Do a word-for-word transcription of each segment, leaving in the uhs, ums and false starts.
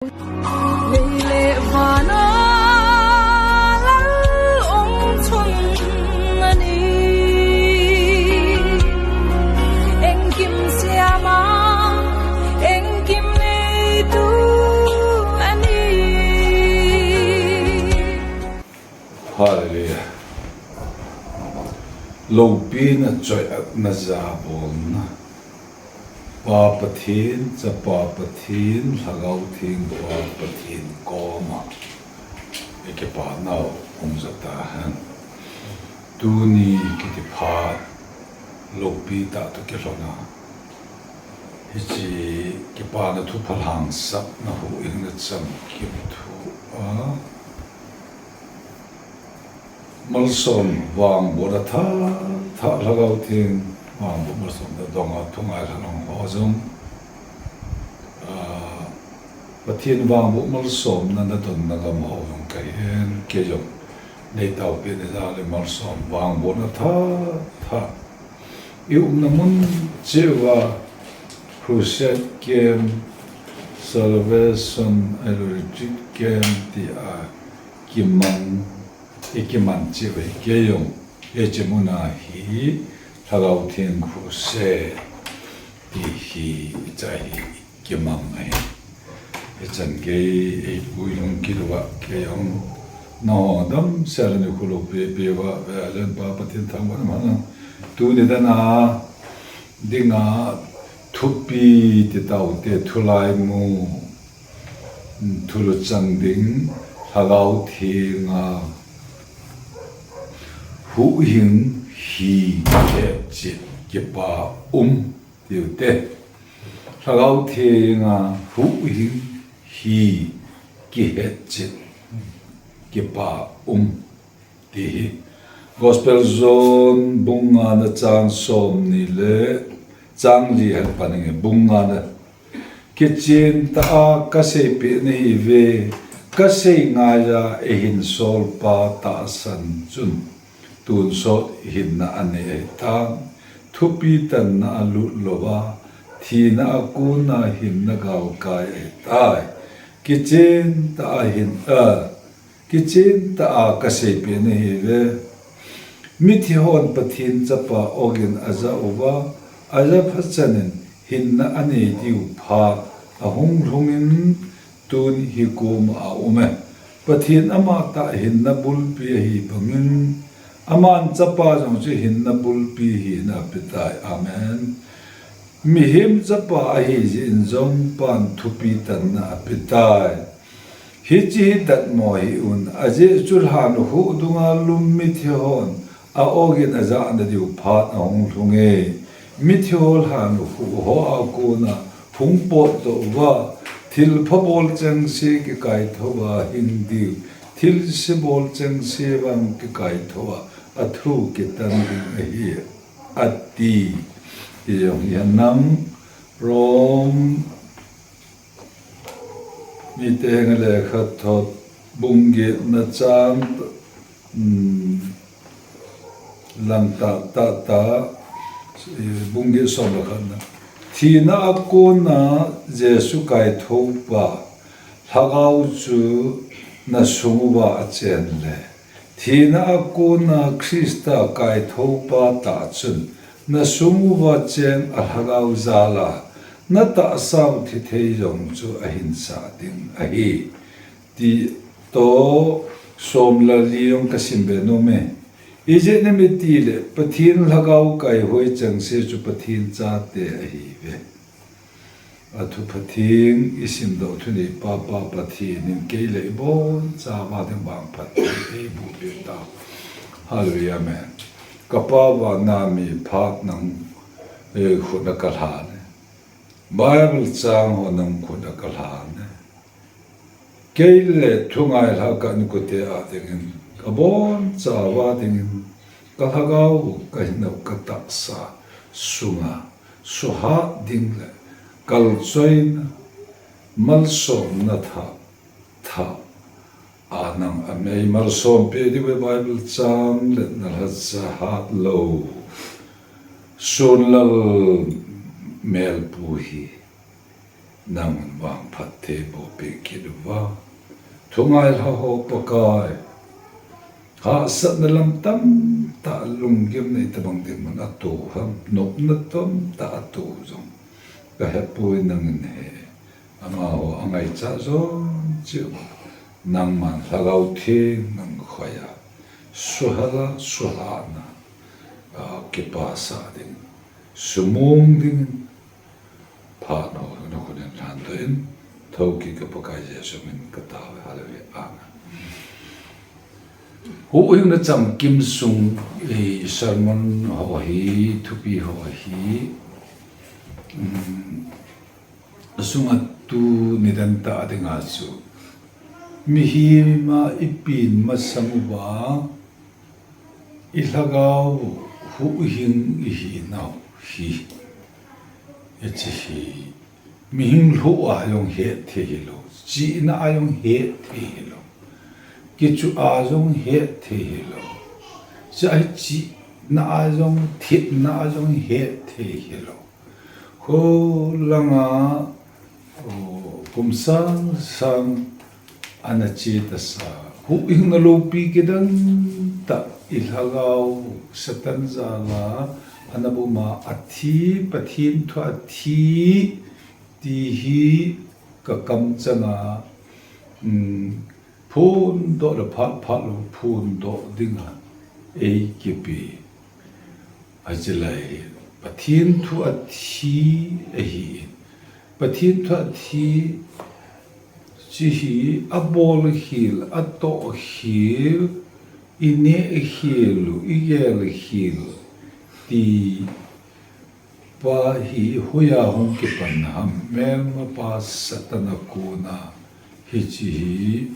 Lei le vana Lal um chun ani. Engkim siama, engkim neitu ani. Hallelujah. Loupina, choiatna, jabolna. Pa Pathen, Chapa Pathen, Lhagao Theng Gopal Pathen koma i kipanau hung ja tahen. Tuni kiti phat loupi tah toh kilhona, hiche kipana thu phalhangsapna huhhingna chamkim thu a Malsom vangbohna tha, tha Lhagao Theng vangboh malsomna donga thungai lhanang ho jong, ah, Pathen vangboh malsomna nadonna gam ho jong kahin, kei jong neitaopi na jal in malsom vangbohna tha, tha i umna mun cheh uva Crusade Camp, Salvation, ahilou Retreat Camp tia kimang, i kimang cheh uva hi kei jong, hiche muna hi Lhagao Theng Crusade ti hi, hiche hi kimang ahi. Hichan gei eipui lhung kit uva kei jong nangho damsel nikho loupi pi uva, ve alen Pa Pathen thangvahna um hen lang. Tuni dana dinga thupi ti taute, thulaimu, thulu chang ding, Lhagao Thenga huhhing hi hetchet kipa um tiute. Lhagao Thenga huhhing hi kihetchet kipa um ti hi Gospel John bung ngana chang somni le chang li hen pan inge, bung ngana. Kichen tah a kaseipeh nahiuve, kasei ngaiya eihin solpa tahsan chun tonsot hinna anei ahitan, thupi tanna alut louva, thina a kona hinna galkai ahitai. Kichen tah a hin, a, Kichen tah a kaseipeh nahiuve. Mithi hon Pathen Chapa ogin aja uva, aja phachan in hinna anei diu phat ahung lhungin tun hi koma aume. Pathen amatah hinna bulpi ahi bangin, aman Chapa jong chu hinna bulpi hina apetai. Amen. Mihem Chapa ahi jeh in jong Pan thupi tanna apetai. Hiche hi datmo hih un, ajeh chu lhankhuh dunga lum mithi hon a-ogin ajahna diu phat ahung lhunge. Mithi ho lhankhuh ho a kona hung potdoh uva, thilpha bol chengse kikaithouva hing diu, thilse bol chengse vang kikaithouva athu kitan ding ahi, ati. Hijong hihen lang Rom mite henga lekhathot bung getna chang, um, lang tah, tah, tah, eh, bung get som le khatna. Thina a kona Jesu kaithoupa Lhagao chu nasunguva achen le, thina a kona Christa kaithoupa tah chun nasunguva cheng a Lhagao jal a natahsau thithei jong chu ahin sah ding ahi. Ti toh som le li jong kasim be nome. Ijeh inem itile Pathen Lhagao kaihoi chengse chu Pathen chate ahiuve. Athu Pathen isimdoh thunei Pa, Pa Pathen in kei le ibonchauva ding vangphat eiboh peh tau. Hallelujah, amen. Kapa vana mi phat nang, eh, khut a kalhan e. Bible chang ho nang khut a kalhan e. Kei le thungai lhah kahin kote a dingin, kabonchauva dingin, kalhagao, kahinna, katahsa sunga suhat ding le kalchoina, malsomna thah, thah a nang amei malsom peh diu ve. Bible chang le nalhacha hatlou Sonlal Melpu hi Nang vang phattheiboh peh kit uva, thungai lha ho Pakai, hahsatna lam tamtah lunggimna itobang ding mun ato ham, nopna tamtah ato jong kahepoi, nangin he amaho angaichat jong cheh uva, nangman Lhagao Theng nang khoiya suhal a, suhlhahna a kipasah ding, sumong ding, phat ho nakhut in lhandoh in, thoukit ka Pakai Jesu min kataove. Hallelujah. Amen. Huhhingna chamkim sung, eh, sermon ho hi, thupi ho hi, um, asunga tuni dantah dinga chu, mihem a ipen masang uva, ilhagao huhhing ihinau hi, hiche hi mihem lhuh a jong hetthei hilou, chihna a jong hetthei hilou, kichuh a jong hetthei hilou, chua hi chihna a jong, thepna a jong hetthei hilou, kholanga, o, kum sang sang ana chetasa, huhhingna loupi kidang tah, ilhagao Satan jal a ana buma athi, Pathen thu athi, ti hi kakamchanga, um, phondoh le phat phat lou phondoh dinga eikipe. Hiche lai hi Pathen thu athi ahi. Pathen thu athi, hiche hi abolkhel, atohkhel, inehkhel u, igelkhel u, ti pa hi hoiya hung kipan ham, melmapa Satan a kona, hiche hi,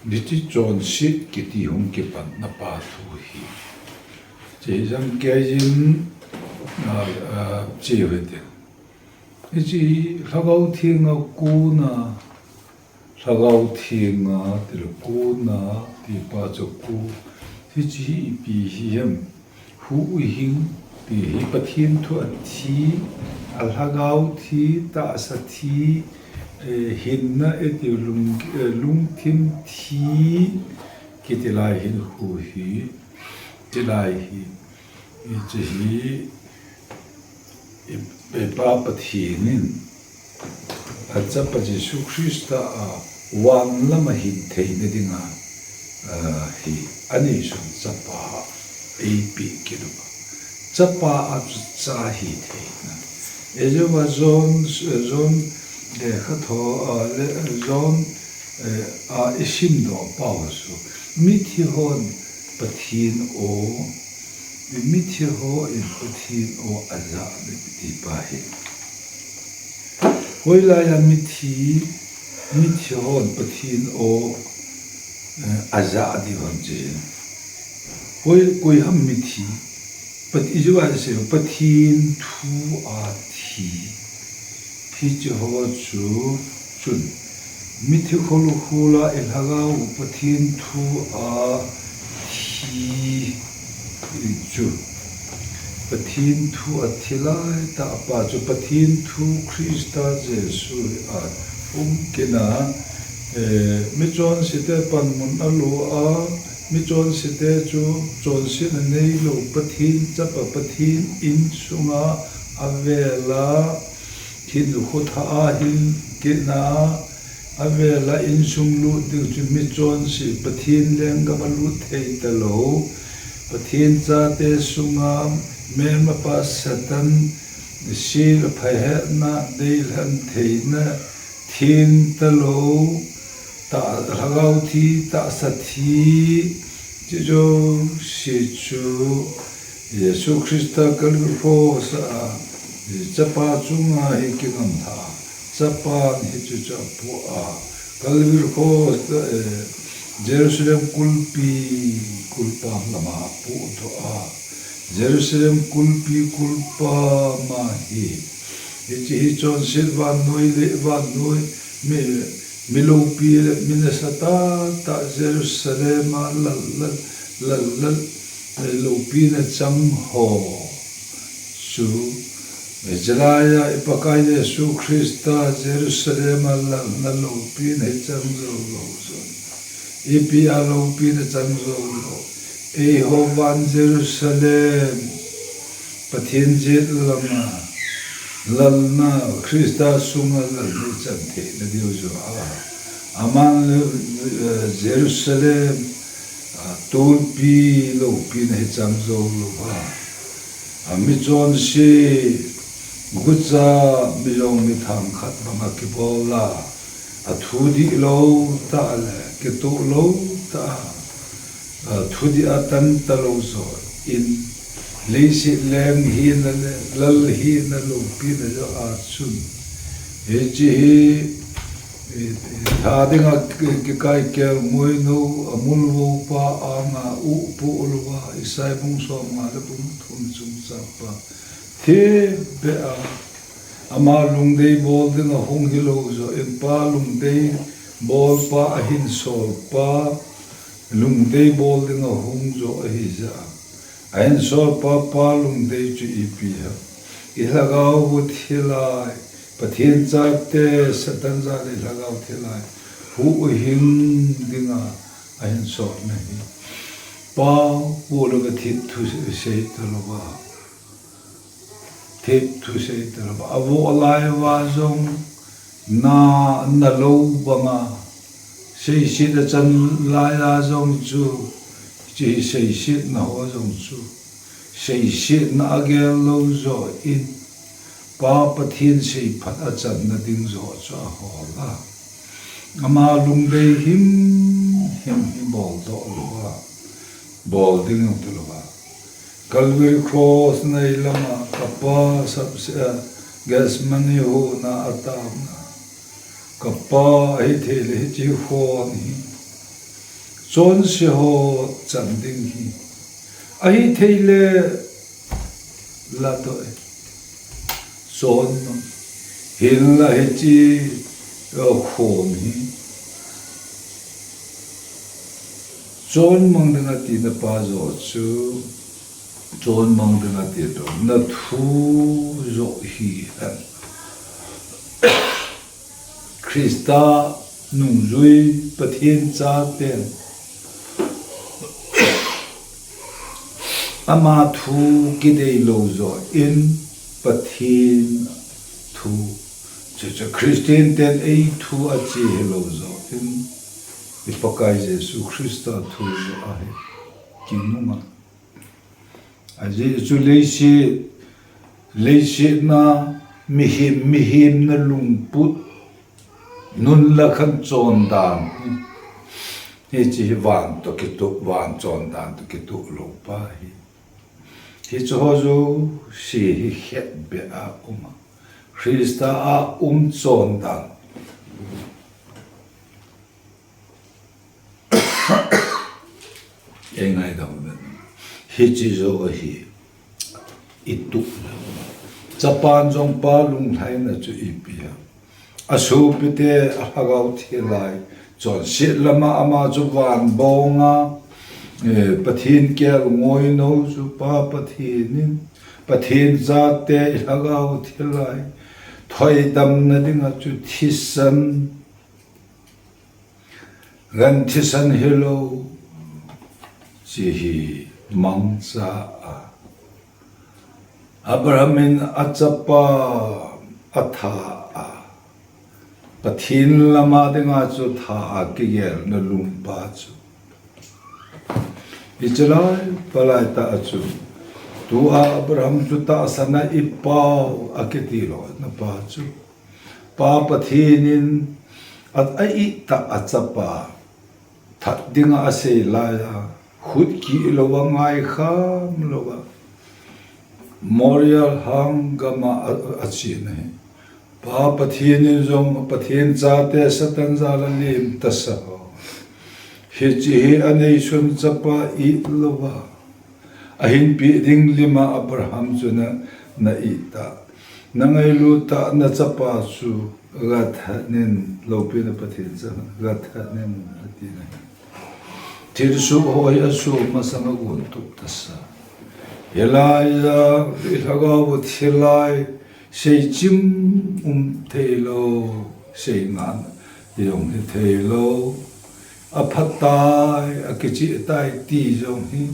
hiche chonset kiti hung kipanna pa thu hi. Hiche hi jong keiyin, a, a, che uhitin. Hiche hi Lhagao Theng a kona, Lhagao Theng a, tile kona, ti pa chu ko, hiche hi ipi hi ham, huhhing, ti hi Pathen thu athi, alhagao thi, tahsa thi, eh, hinna iti lung, eh, lungthim thi, kiti lai hinkho hi, ti lai hi, hiche hi, i, iPa Pathen in, achapa Jesu Christa a van lam a hin theina dinga, a, hi, aneisung chapa eipeh kit uva. Chapa a chu cha hi theina. Ijeh uva John, John, eh, khatho, a, le, John, eh, a isimdoh pau chu, mithi hon Pathen o, mithi hon Pathen o ajah le ti pa hi. Hoilai a mithi, mithi hon Pathen o, eh, ajah di ham che. Hoi, koi ham mithi? Pat-, ijeh uva asei, Pathen thu athi. Hiche ho chu, chun, mithi kholkhol a ilhagao Pathen thu athi chu, Pathen thu athi laitah pa chu, Pathen thu Christa Jesu a hung kit na, eh, michonse te panmun alo a, michonse te chu chonsetna neilou, Pathen chapa, Pathen insunga avel a, hinkho thah a hin kit na, avel a insung lut ding chu michonse, Pathen lenggam a lut thei talou, Pathen chate sunga melmapa Satan, sil a phahetna, deilhen theina, theng talou, ta, lhagao thi, tahsa thi, hiche jouse chu, Jesu Christa Calvary Cross a, chapa chunga hi kingamlha, chapan hichu chu apoh a, Calvary Cross, eh, Jerusalem kulpi, kulpam lama apohdoh a, Jerusalem kulpi kulpam a hi, hiche hi chonset vannoi le vannoi, mi, mi loupi le mi nasatah tah Jerusalem a lal, lal, lal, lal, eh, loupina chang ho chu Hiche laiya i Pakai Jesu Christa Jerusalem a lalna loupina hi chang jou lou jong, ipi a loupina chang jou lou? Eiho van Jerusalem, Pathen jet lama lalna, Christa sunga lalna i chang theina diu jong a, aman le, eh, Jerusalem, a, tulpi loupina hi chang jou lou a, a, mi chonse, gucha, mi jong mi thangkhat banga kibol a, a, thu dihlou tah le kitoh lou tah a, a, thudih a tan talou jong in, leiset leng hina le lal hina loupina jong a chun, hiche hi, eh, eh, tha dinga ki-, kikai kelngoi nou, a, mulvou pa anga upoh louva, Isaiah bung somnga le bung thum chungchang pa thipbeh a, ama lungdei bol dinga hung hilou jong in, Pa lungdei bolpa, ahinsol pa lungdei bol dinga hung jong ahi jeh a, ahinsol pa, Pa lungdei chu ipi ham? I lhagao u thilai, Pathen chate Satan jal a i lhagao thilai huhhing dinga ahinsolna hi. Pa, pu louva thip thu sei talouva, thip thu sei talouva, avoh lai uva jong na, nalou banga, seiset a chan laiya jong chu, hiche seisetna ho jong chu, seisetna agel lou jong in, Pa Pathen seiphat a channa ding jong chu ahol a, ama lungdei himhim hi boldoh louva, bol ding jong talouva, Calvary Cross nei lama, Ka Pa, sapse, a, Gethsemane hon a, a tapna, Ka Pa, ahithei le hiche khon hi chonse ho chan ding hi, ahithei le, ladoh e, chonmang, hinla hiche, a, khon hi chonmang dinga tina pa jong chu, chonmang dinga ti lou, na thu jong hi hen. Christa nungjui Pathen chaten ama thu kidei lou jong in, Pathen thu, chu, chu Christian ten ei thu ache hilou jong in, i Pakai Jesu Christa thu jong ahi, kinunga. Ajeh chu leiset, leiset a mihem, mihem na lungput, nun le khan chondan hi, hiche hi van toh kitoh, van chondan toh kitoh lou pa hi. Hiche ho jouse hi khetbeh a um a, Christa a um chondan Ei ngaidam uvin. Hiche joh ahi. I tup. Chapan jong pa lunglhaina chu ipi ham. Asopite a lhagao thilai. Chonset lama ama chu van bonga, eh, Pathen kelngoi nou chu Pa Pathen in, Pathen chate i lhagao thilai. Thoidamna dinga chu thisan, gan thisan hilou, hiche hi mangcha a. Abraham in achapa atha a, Pathen lama dinga chu tha a kigelna lungpa chu. Hiche lai, palai tah a chu. Tua Abraham chu tahsan a ipau akiti lona pa chu. Pa Pathen in a, a-ihtah a chapa that dinga asei laiya, khut kih louva, ngaikham louva, Moria lhang gama a, a, achen ahi. Pa Pathen in jong Pathen chate Satan jal a lim tasa ho, hiche hi aneisun chapa it louva, ahinpeh ding lima Abraham chu na, na-ihtah, nangailut tah nachapa chu gathanin, loupina Pathen chapa gathanin, ati ahi. Thilsoh ho hi asoh masang a gon tup tasa. Hilaiya, i lhagao u thilai, Seichim um thei lou, seingah jong hi thei lou. Aphat tai, akicheh tai ti jong hi,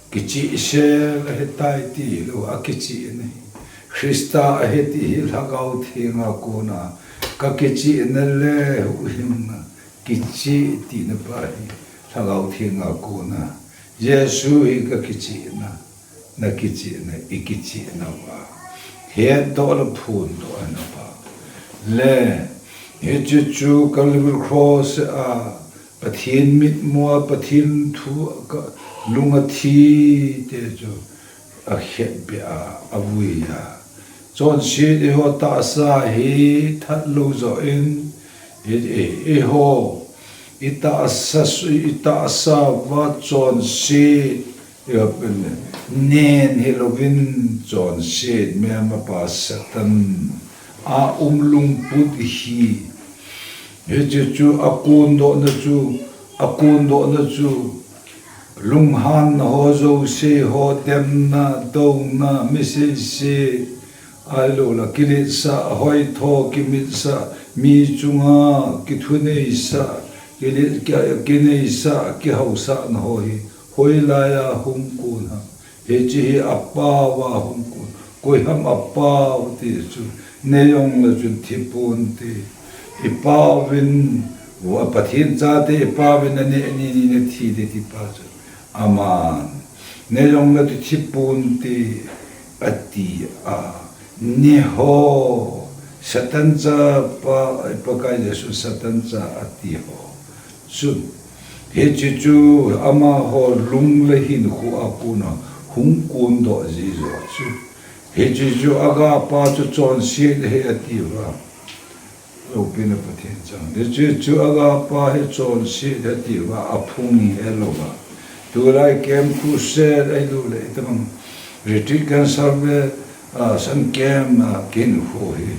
kicheh sel ahi tai ti lou, akicheh na hi. Christa ahi ti hi Lhagao Thenga kona, kakicheh na le huhhingna, kicheh tina pa hi Lhagao Thenga kona, Jesu hi kakicheh na, nakicheh na, ikicheh na uva. Hetdoh le phondoh ana pa. Le, hiche chu Calvary Cross a, Pathen mitmua, Pathen thu ka lunga thi te chu akhetbeh a, avui a. Chonset eiho tahsa hi that lou joh in, i, i, eiho, i tahsa, i tahsa uva chonset, eiho pen, nen hilouvin chonset, mema pa Satan a um lungput hi. Hiche chu akondohna chu, akondohna chu, lunghanna ho jouse ho, demna, douna, mi seiset, ahilou le kiletsah, hoitho, kimitsah, mi chunga kithuneisah, kile-, ki-, kineisah, kihaosahna ho hi, hoilai a hung kon ham. Hiche hi apao a hung kon. Koi ham apao ti chu. Nei jongle chun thi ponte. Ipaovin, va Pathen chate ipaovin aneh ni ni nathi ding ti pa chu. Aman. Nei jongle chu thi ponte ati a. Neiho. Satan chapa, Pakai Jesu Satan cha ati ho. Chun, hiche chu amaho lung le hinkho a kona hung kondoh ji joh chu. Hiche chu agapa chu chonset ahi ati uva. Loupina Pathen chang. Hiche chu agapa hi chonset ahi ati uva, aphung hi helou va. Tulai camp crusade ahilou le, itobang retreat kan serve, ah, sun camp, ah, kin khu hi.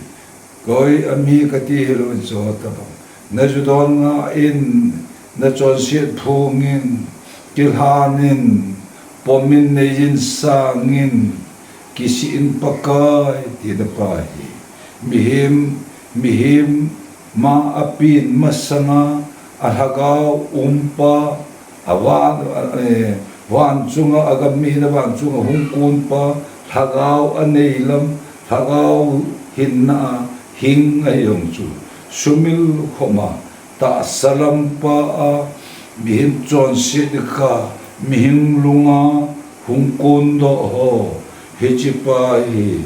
Koi a mi kati hilou in cho tabang. Na ju don nga in, na chonset phung in, kilhan in, pom in, nei in, sang in, kisih in Pakai, tina pa hi. Mihem, mihem, ma apin masanga, alhagao umpa, avan, eh, van chunga agam mihem van chunga hung konpa, lhagao anei lam, lhagao hinna a hing ahi jong chu. Sumil khoma, tahsa lampa a, mihem chonset kha, mihem lunga hung kondoh ho, hiche pa hi,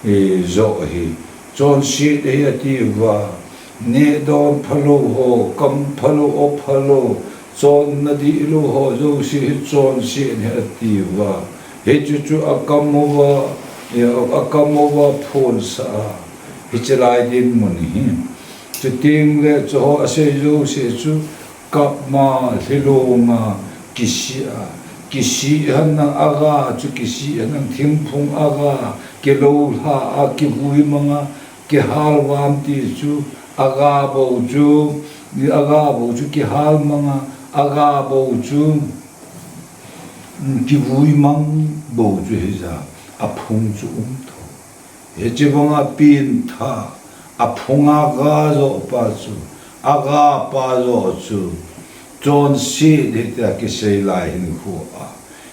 hi joh hi, chonset hi ati uva, neh don phalou ho, kam phalou, o phalou, chonna dihlou ho, jouse hi chonset hi ati uva. Hiche chu akam uva, akam uva phonsah a, hiche lai dinmun hi. Chuteng le chuho asei jouse chu, kap ma, lhilong a, kisih a, kisih henlang aga chu kisih henlang, thingphung aga, kiloulha a, kivui mang a, kihal vam ti chu, aga bou chu, ni aga bou chu kihal mang a, aga bou chu, mm, kivui mang bou chu hija, aphung chu um tho. Hiche banga pengtha, aphung a aga joh pa chu, agapa joh chu, chonset hitia kisei lai hinkho a.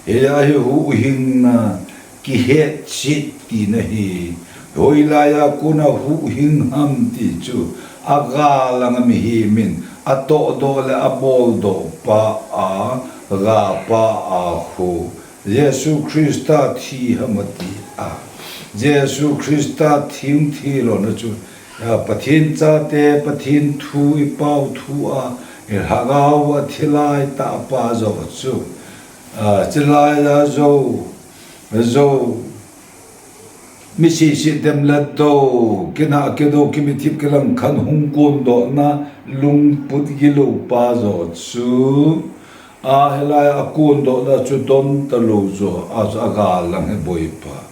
Hia hi huhhingna, kihetchet tina hi, hoilai a kona huhhing ham ti chu, aga langa mihem in, atohdoh le aboldoh pa a, agapa a khu. Jesu Christa thi ham ati a. Jesu Christa thi hung thi lona chu, a, Pathen chate, Pathen thu ipao thu a, ilhagao a thi lai tah pa joh chu. A, chulai a jou, jou, mi seiset dem le dou, kinah kidou, kimithip kilangkhan hung kondohna lungput gilou pa joh chu. A, hilai a kondohna chu don talou joh, a chu aga lang hi boipa.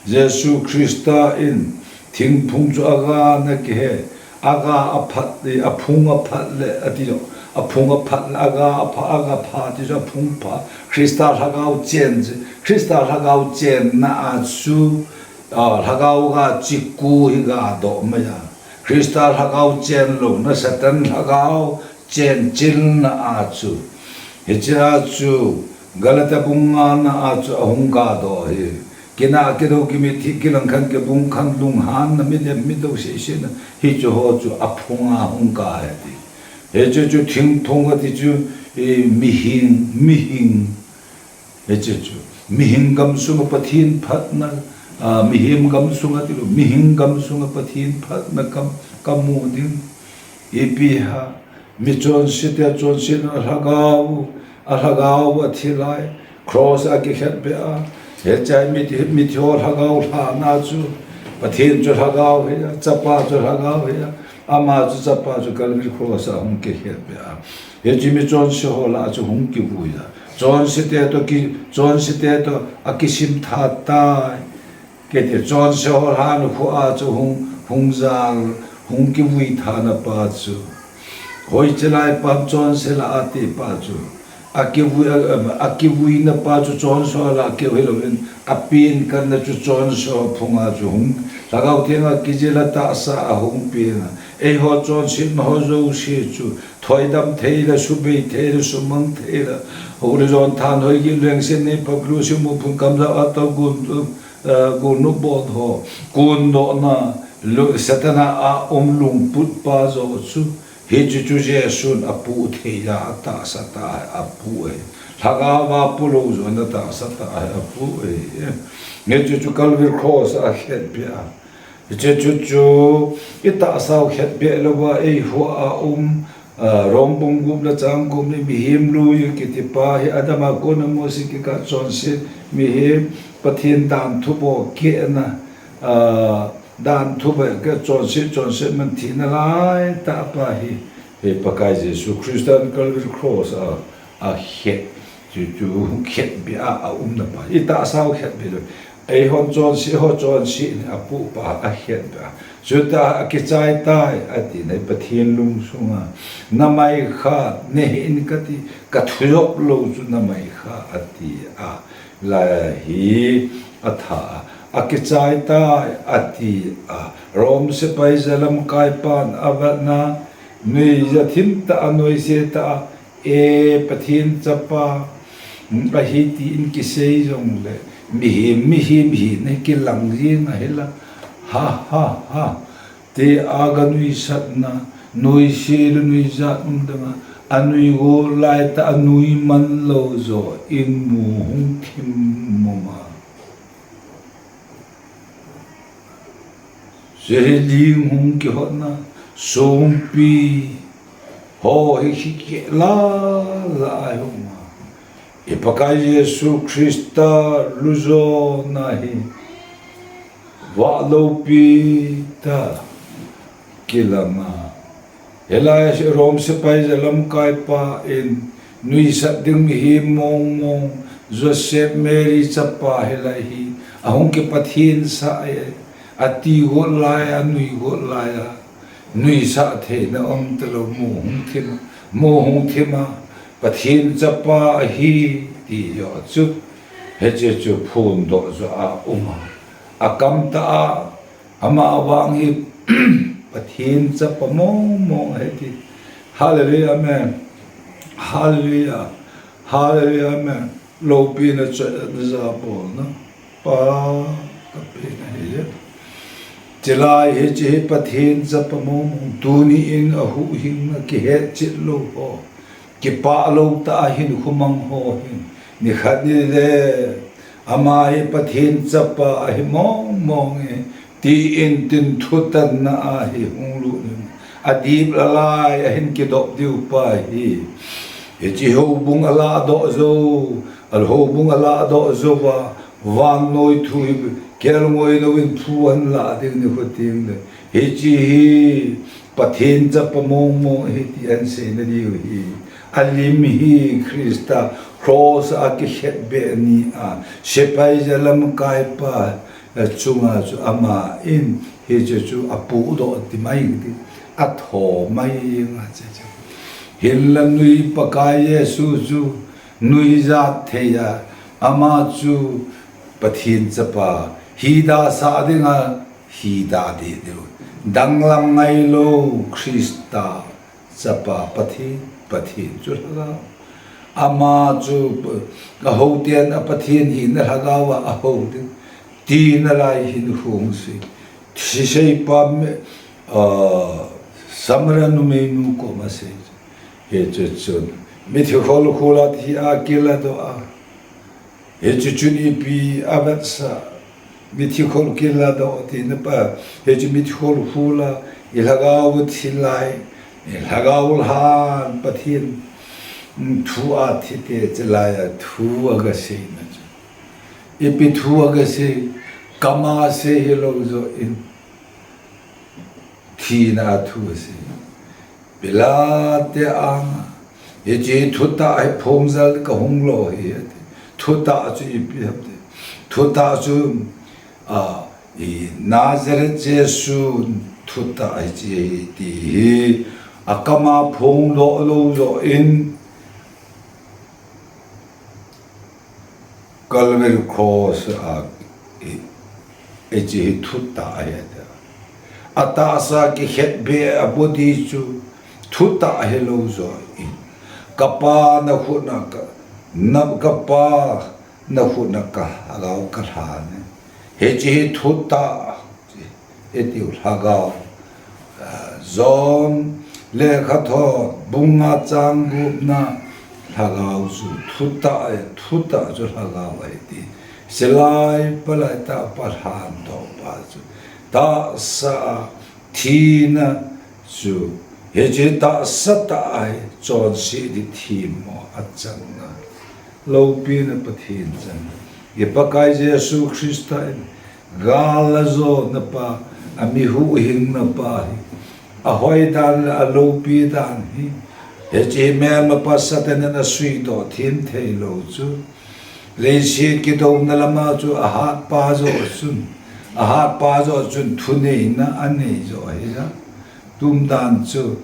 Jesu Christa in thingphung chu aga na kihe, aga aphat, aphung aphat le, ati joh, aphung aphat le, aga apha, aga pha, ti joh aphung pha. Christa lhagao chen, Christa lhagao chenna a chu, A, lhagao ga chiku hi ga doh mai a. Christa lhagao chen louna, Satan lhagao chen chilna a chu. Hichea chu Galata bung ngana a chu ahung ga doh hi. Kina kido kimithi kilangkhan kibungkhan lunghanna midem mido sisina. Hichu ho chu aphunga hung ga hi ti. Hichu chu thingphung ati chu, eh, mihing, mihing. Hiche chu, mihing gamsunga Pathen phatna, a, mihem gamsunga tilou, mihing gamsunga Pathen phatna kam, kamu ding. Ipi ham, mi chonse te chonsetna lhagao, alhagao athi lai, cross a kikhetbeh a, hiche mi, mithi ho lhagao lhana chu, Pathen chu lhagao hi a, Chapa chu lhagao hi a, ama chu Chapa chu Calvary cross a hung kikhetbeh a. Hiche mi chonse ho lah a chu hung kivui a. Chonse te toh ki, chonse te toh akisim tha tai. Kiti chonse ho lhan khu a chu hung, hung jal, hung kivui thana pa chu. Hoiche lai pa chonse lah a ti pa chu. Akivui, a, a, akivuina pa chu chonse ho lah a keu hilouvin. Apen kanna chu chonse ho phunga chu hung. Lhagao Thenga kijil a tahsa a hung pen a. Eiho chonsetna ho jouse chu. Thoidam thei le, subei thei le, sumang thei le. Holy John Thanhoigim, Lengse Nei, Paplu Simu, Phun Kamjao, Ato Gun, eh, Gun nu bon ho. Kun dohna, lu-, Satan a um lungput pa jo chu. Hichu chu Jesun apuh thei a, atahsa tah a apuh e. Lhagao a pu lou jong atahsa tah a apuh e. Hichu chu Calvary cross a khetbeh a. Hiche chu chu, i tahsa u khetbeh louva, eiho a um, a, Rom bung gup le chang gup ni mihem lui kiti pa hi Adam a kona Mose kikah chonset mihem Pathen dan thuboh kehna, a, dan thuboh keh chonset, chonset man thina lai tah pa hi, hi Pakai Jesu Christa Calvary cross a, akhet. Chu, chu khetbeh a, aumna pa. I tahsa u khetbeh lou. Eihon chonse, ho chonse ni apuh pa akhetbeh a. Chutah a akichai tai, ati nai Pathen lungsunga. Namai kha, nei in kati, kathu jop lou chu namai kha, ati a. Lai hi atha a. Akichai tai, ati a. Rom sepai jalamkai pan avetna, nuija thim tah a, nuise tah a, E, Pathen Chapa, ahi tin kisei jongle, mihem, mihem hina kilang jing ahi la, ha, ha, ha, tia ga nuisatna, nuise le nuijat um danga, anui go lai tah a, anui man lou jo in mu hung thim mama. Hiche hi ling hung kihotna, songpi ho hi khikeh la la a hi um a. I Pakai Jesu Christa lujona hi vah loupi tah kilang a. Hilai Rom sepai jalamkai pa in nuisat ding mihem mong mong, Joseph Mary chapa hilai hi, ahung kipathen sah e, ati got lai a, nui got lai a, nuisat theina um talou, mu hung thim, mu hung thim a, Pathen chapa ahi, ti jo chu, hiche chu phondoh jo a um a, akam tah a, Ama vang hi Pathen chapa mong mong ahi ti. Hallelujah, amen. Hallelujah. Hallelujah, amen. Loupina choi na ja bolna. Pa, kapen ahi. Chilai hiche hi Pathen chapa mong mong. Tuni in ahuhhingna kihet chet lou ho. Kipah lou tah a hin khumang ho hin, nikhat nile, ama hi Pathen chapa ahi mong mong e, tin tin thutanna a hi hung lut in, adip lalai a hin kidop diu pa hi. Hiche houbung aladoh jou, a houbung aladoh jou va, vannoi thu hi kelngoi louvin phu ahin lah ding nikho tengle. Hiche hi Pathen chapa mong mong ahi ti ahin seina diu ahi. Alim hi Christa cross a kikhetbeh ni a, sepai jalamkai pa, eh, chunga chu ama in hiche chu apudoh ti mai ti, atho mai nga che che. Hinla nui Pakai Jesu chu nuijat thei a, ama chu Pathen chapa, Hida sah dinga, hida dih diu. Danglam ngailou Christa Chapa Pathen, Pathen chu Lhagao. Ama chu, ahou ten a Pathen hina Lhagao a ahou ding. Tina lai hin hung si. Siseipa mi, ah, Samaria numeinu koma sei. Hichu chun. Mithi khol khula thi a kiladoh a. Hichu chun ipi avetsah, mithi khol kiladoh tina pa, hichu mithi khol khula, i Lhagao thi lai, i Lhagao lhan Pathen, mm, thu a thi te chelai a thu aga seina chu. Ipi thu aga sei, kama sei hilou joh in. Thina a thu asei. Pilate anga, hiche thutah hi phongjal ka hung lo hi, ati. Thutah chu ipi ham ti. Thutah chu, a, i Nazareth Jesu thutah hiche hi ti hi. Akama phongdoh lou joh in, Calvary Cross a, i, hiche hi thutah ahi ati. Atahsa kikhetbeh a body chu thutah hilou joh in. Kapa nakhut a ka, na, Kapa nakhut a ka Lhagao kalhan e. Hiche hi thutah. Itiu Lhagao, ah, John lekhathot bung nga chang gupna Lhagao chu thutah, thutah chu Lhagao ahi ti. Silai palai tah pa lhan toh pa chu. Tahsa a thina chu. Hiche tahsa tah a hi chonset ding themmo achang a. Loupina Pathen chang. I Pakai Jesu Christa in Gal ajona pa, ami huhhingna pa hi. Ahoi dan le aloupi dan hi. Hiche hi melmapa Satan in asuidoh them thei lou chu. Leiset kidouna lama chu ahatpa joh chun. Ahatpa joh chun thuneina anei joh ahi ja. Tumdan chu.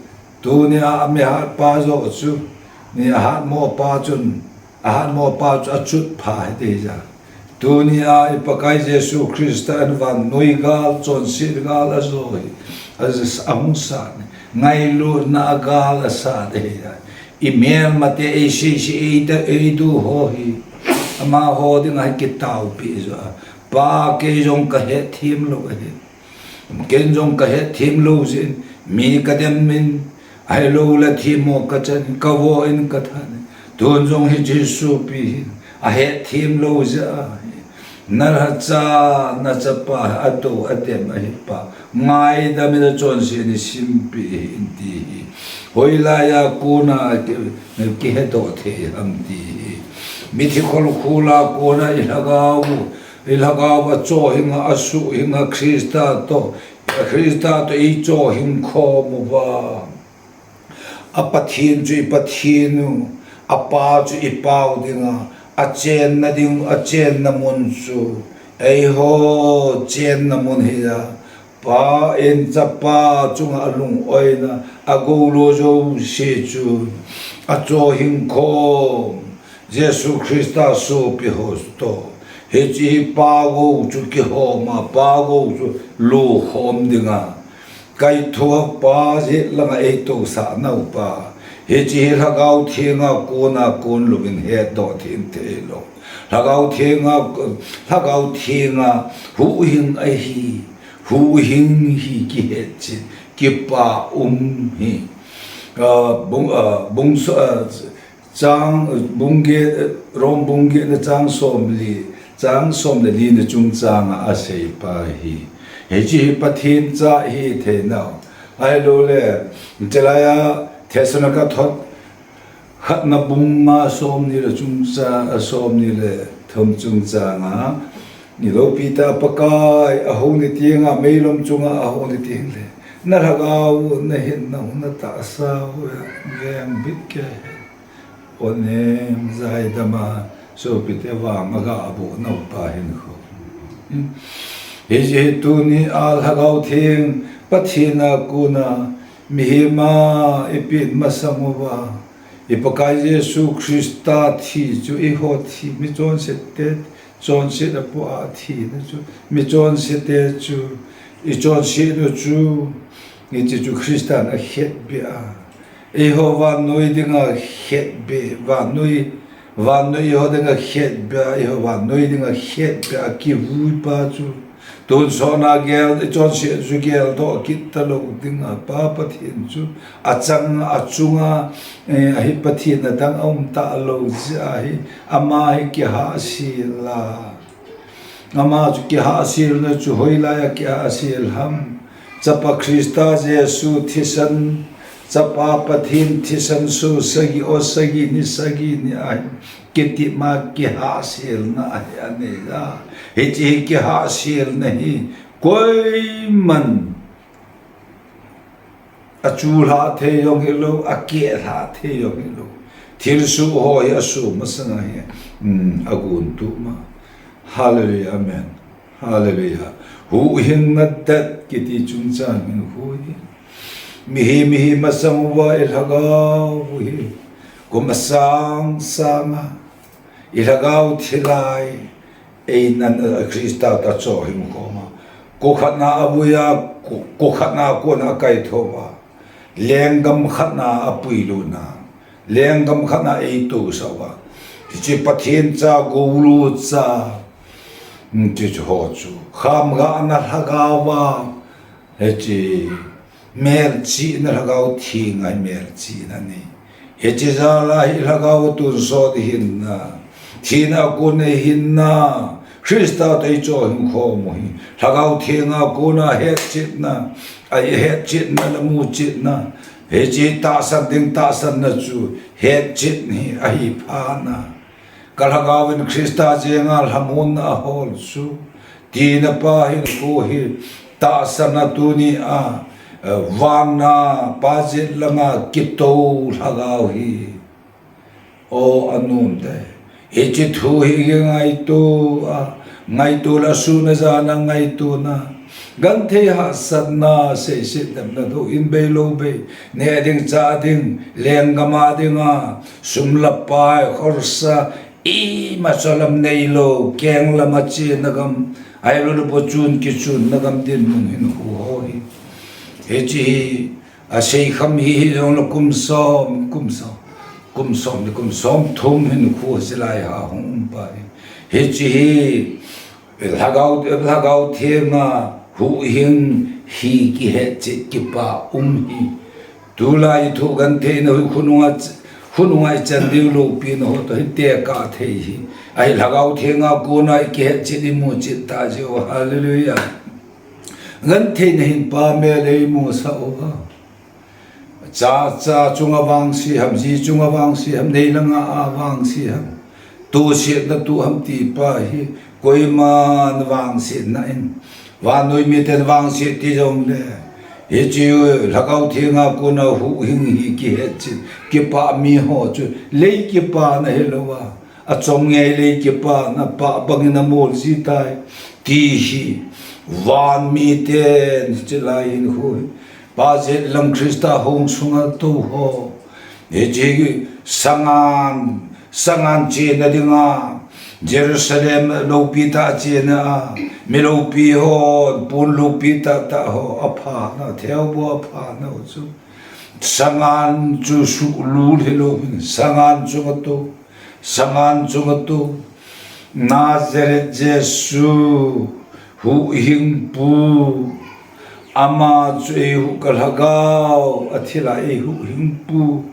Tunia ami hatpa joh chu. Ni ahatmopa chun. Ahatmopa chu achutpha hite ja. Tunia i Pakai Jesu Christa in vannoi gal, chonset gal ajo hi. Ajo ahung sat. Ngailutna a gal asat ahi ja. I melmate eisei sei eita eidu ho hi. Amaho dinga hi kitaopi jo a. Pa kei jong kahetthem lou ahi. Ken jong kahetthem lou jeh in, mi kadem in, ahilouleh themmo kachan in, kavo in kathan in, tun jong hiche sopi hin, ahetthem lou jeh a, nalhacha, nachapa, ato, adem ahi pa, ngaidam in achonset in simpeh in ti hi. Hoilai a kona ki, kihedoh thei ham ti hi. Mithi khol khol a kona i lhagao, I lhagao a chohhing a, asuhhing a Christa toh, Christa toh i chohhing khom uva. A Pathen chu i Pathen u, a Pa chu i Pa u dinga, achenna ding, achenna mun chu, eiho chenna mun hi a, Pa in Chapa chunga alung-oina, agou lo jouse chu, achohhing khom. Jesu Christa sopi ho toh. Hiche hi Pa gou chu kihom a, Pa gou chu lukhom dinga. Kaithoa Pa jet langa eitousah nau pa. Hiche hi Lhagao Thenga kona kon louvin hetdoh them thei lou. Lhagao Thenga, Lhagao Thenga huhhing ahi. Huhhing hi kihet chet, kipa um hi. Ah, bung, ah, bung so, ah, Chang, bung get, Rom bung getna chang somli, chang somleli na chungchang a asei pa hi. Hiche hi Pathen cha hi thei nau. Ahilouleh, chulai a Thessalonica thot khatna bung nga somni le chungchang, a somni le thum chungchang a, i loupi tah Pakai ahung ni teng a, meilom chunga ahung ni teng le, na lhagao u, na hinna u, na tahsa u, vengbit kei hen. Onem jaidam a, sopite vang aga aboh nau pa hinkho. Hiche hi tunia Lhagao Theng, Pathen a kona, mihem a i pet masang uva, i Pakai Jesu Christa thi chu eiho thi, mi chonset te chonset apoh a athina chu, mi chonse te chu, i chonset u chu, hiche chu Christan akhetbeh a, eiho vannoi dinga khetbeh, vannoi, vannoi eiho dinga khetbeh a, eiho vannoi dinga khetbeh a kivuipa chu, tonsot na gel, i chonset chu geldoh kit talou dinga, Pa Pathen chu achang, achunga, eh, ahi Pathen adang aum talou jeh ahi, ama hi kihahsel a. Ama chu kihahselna chu hoilai a kihahsel ham? Chapa Christa Jesu thisan, Chapa Pathen thisan so sagi, o sagi ni, sagi ni ahi. Kiti ma kihahselna ahi anei a. Hiche hi kihahselna hi koiman achulhah thei jong hilou, akehlhah thei jong hilou. Thilsoh ho hi asoh masanga hi, um, agon tup ma. Hallelujah, amen. Hallelujah. Huhhingna det kiti chungchang hinkho hi. Mihem, mihem masang uva i lhagao u hi kum asang sanga i lhagao thilai, einan, eh, Christa toh achohhing khom a. Ko khatna avui a, ko, ko khatna kona akaithou va. Lenggam khatna apuilut na. Lenggam khatna eitousah uva. Hiche Pathen cha, goulocha. Hmm, hiche ho chu. Khamgahna lhagao va. Hiche melchihna Lhagao Theng a hi melchihna anei. Hiche jal a hi lhagao tonsot hinna, thina a kon a hinna, Christa toh i chohhing khom u hi Lhagao Theng a kon a hetchetna, a hetchetna le muchetna, hiche tahsan ding tahsanna chu hetchet hi ahi phat na. Ka lhagao in Christa chenga lhamonna ahol chu, tina pa hinkho hi tahsan a tuni a, eh, van a Pa jet langa kitou lhagao hi. O anom te. Hiche thu hi kingaito a, ngaito le sun a jan a ngaitona. Genthei hahsatna, seiset demna, doh in bei lou bei, neh ding chah ding, lenggam a dinga, sum le pai, khorsa, ima cholam neilou, keng lam a chena gam, ahilou le bochun kichunna gam dinmun hinkho ho hi. Hiche hi, asei kham hi hijongle kum som, kum som, kum som le kum som thum hinkho hiche lai a hung um pa hi. Hiche hi, Lhagao, Lhagao Theng a huhhing hi kihetchet kipa um hi. Tulai thu gentheina hi khonung a, khonung a i chan diu loupina ho toh hi tekah thei hi. Ahi Lhagao Theng a kon a i kihetchet i muchet tah jeh u. Hallelujah. Gentheina hin Pa mel eimusah uva. Cha, cha chunga vangse ham, ji chunga vangse ham, nei langa a vangse ham, tosetna toh ham ti pa hi, koiman vangsetna in, vannoi miten vangset ti jongle, hiche Lhagao Theng a kon a huhhing hi kihetchet, kipah mi ho chu, lei kipana hilou a, achom ngei lei kipana, pah bangin amol ji tai, ti hi, van miten, hiche lai hinkho hi, Pa jet lang Christa hung sunga tou ho. Hiche sangan, sangan chena dinga, Jerusalem loupi tah chena a, mi loupi ho, pon loupi tah tah ho, aphana, theobou aphana u chu. Sangan chu suhlul hilou hin, sangan chunga tou. Sangan chunga tou, Nazareth Jesu, huhhingpu, ama chu eihuh ka lhagao, athil a eihuhhingpu.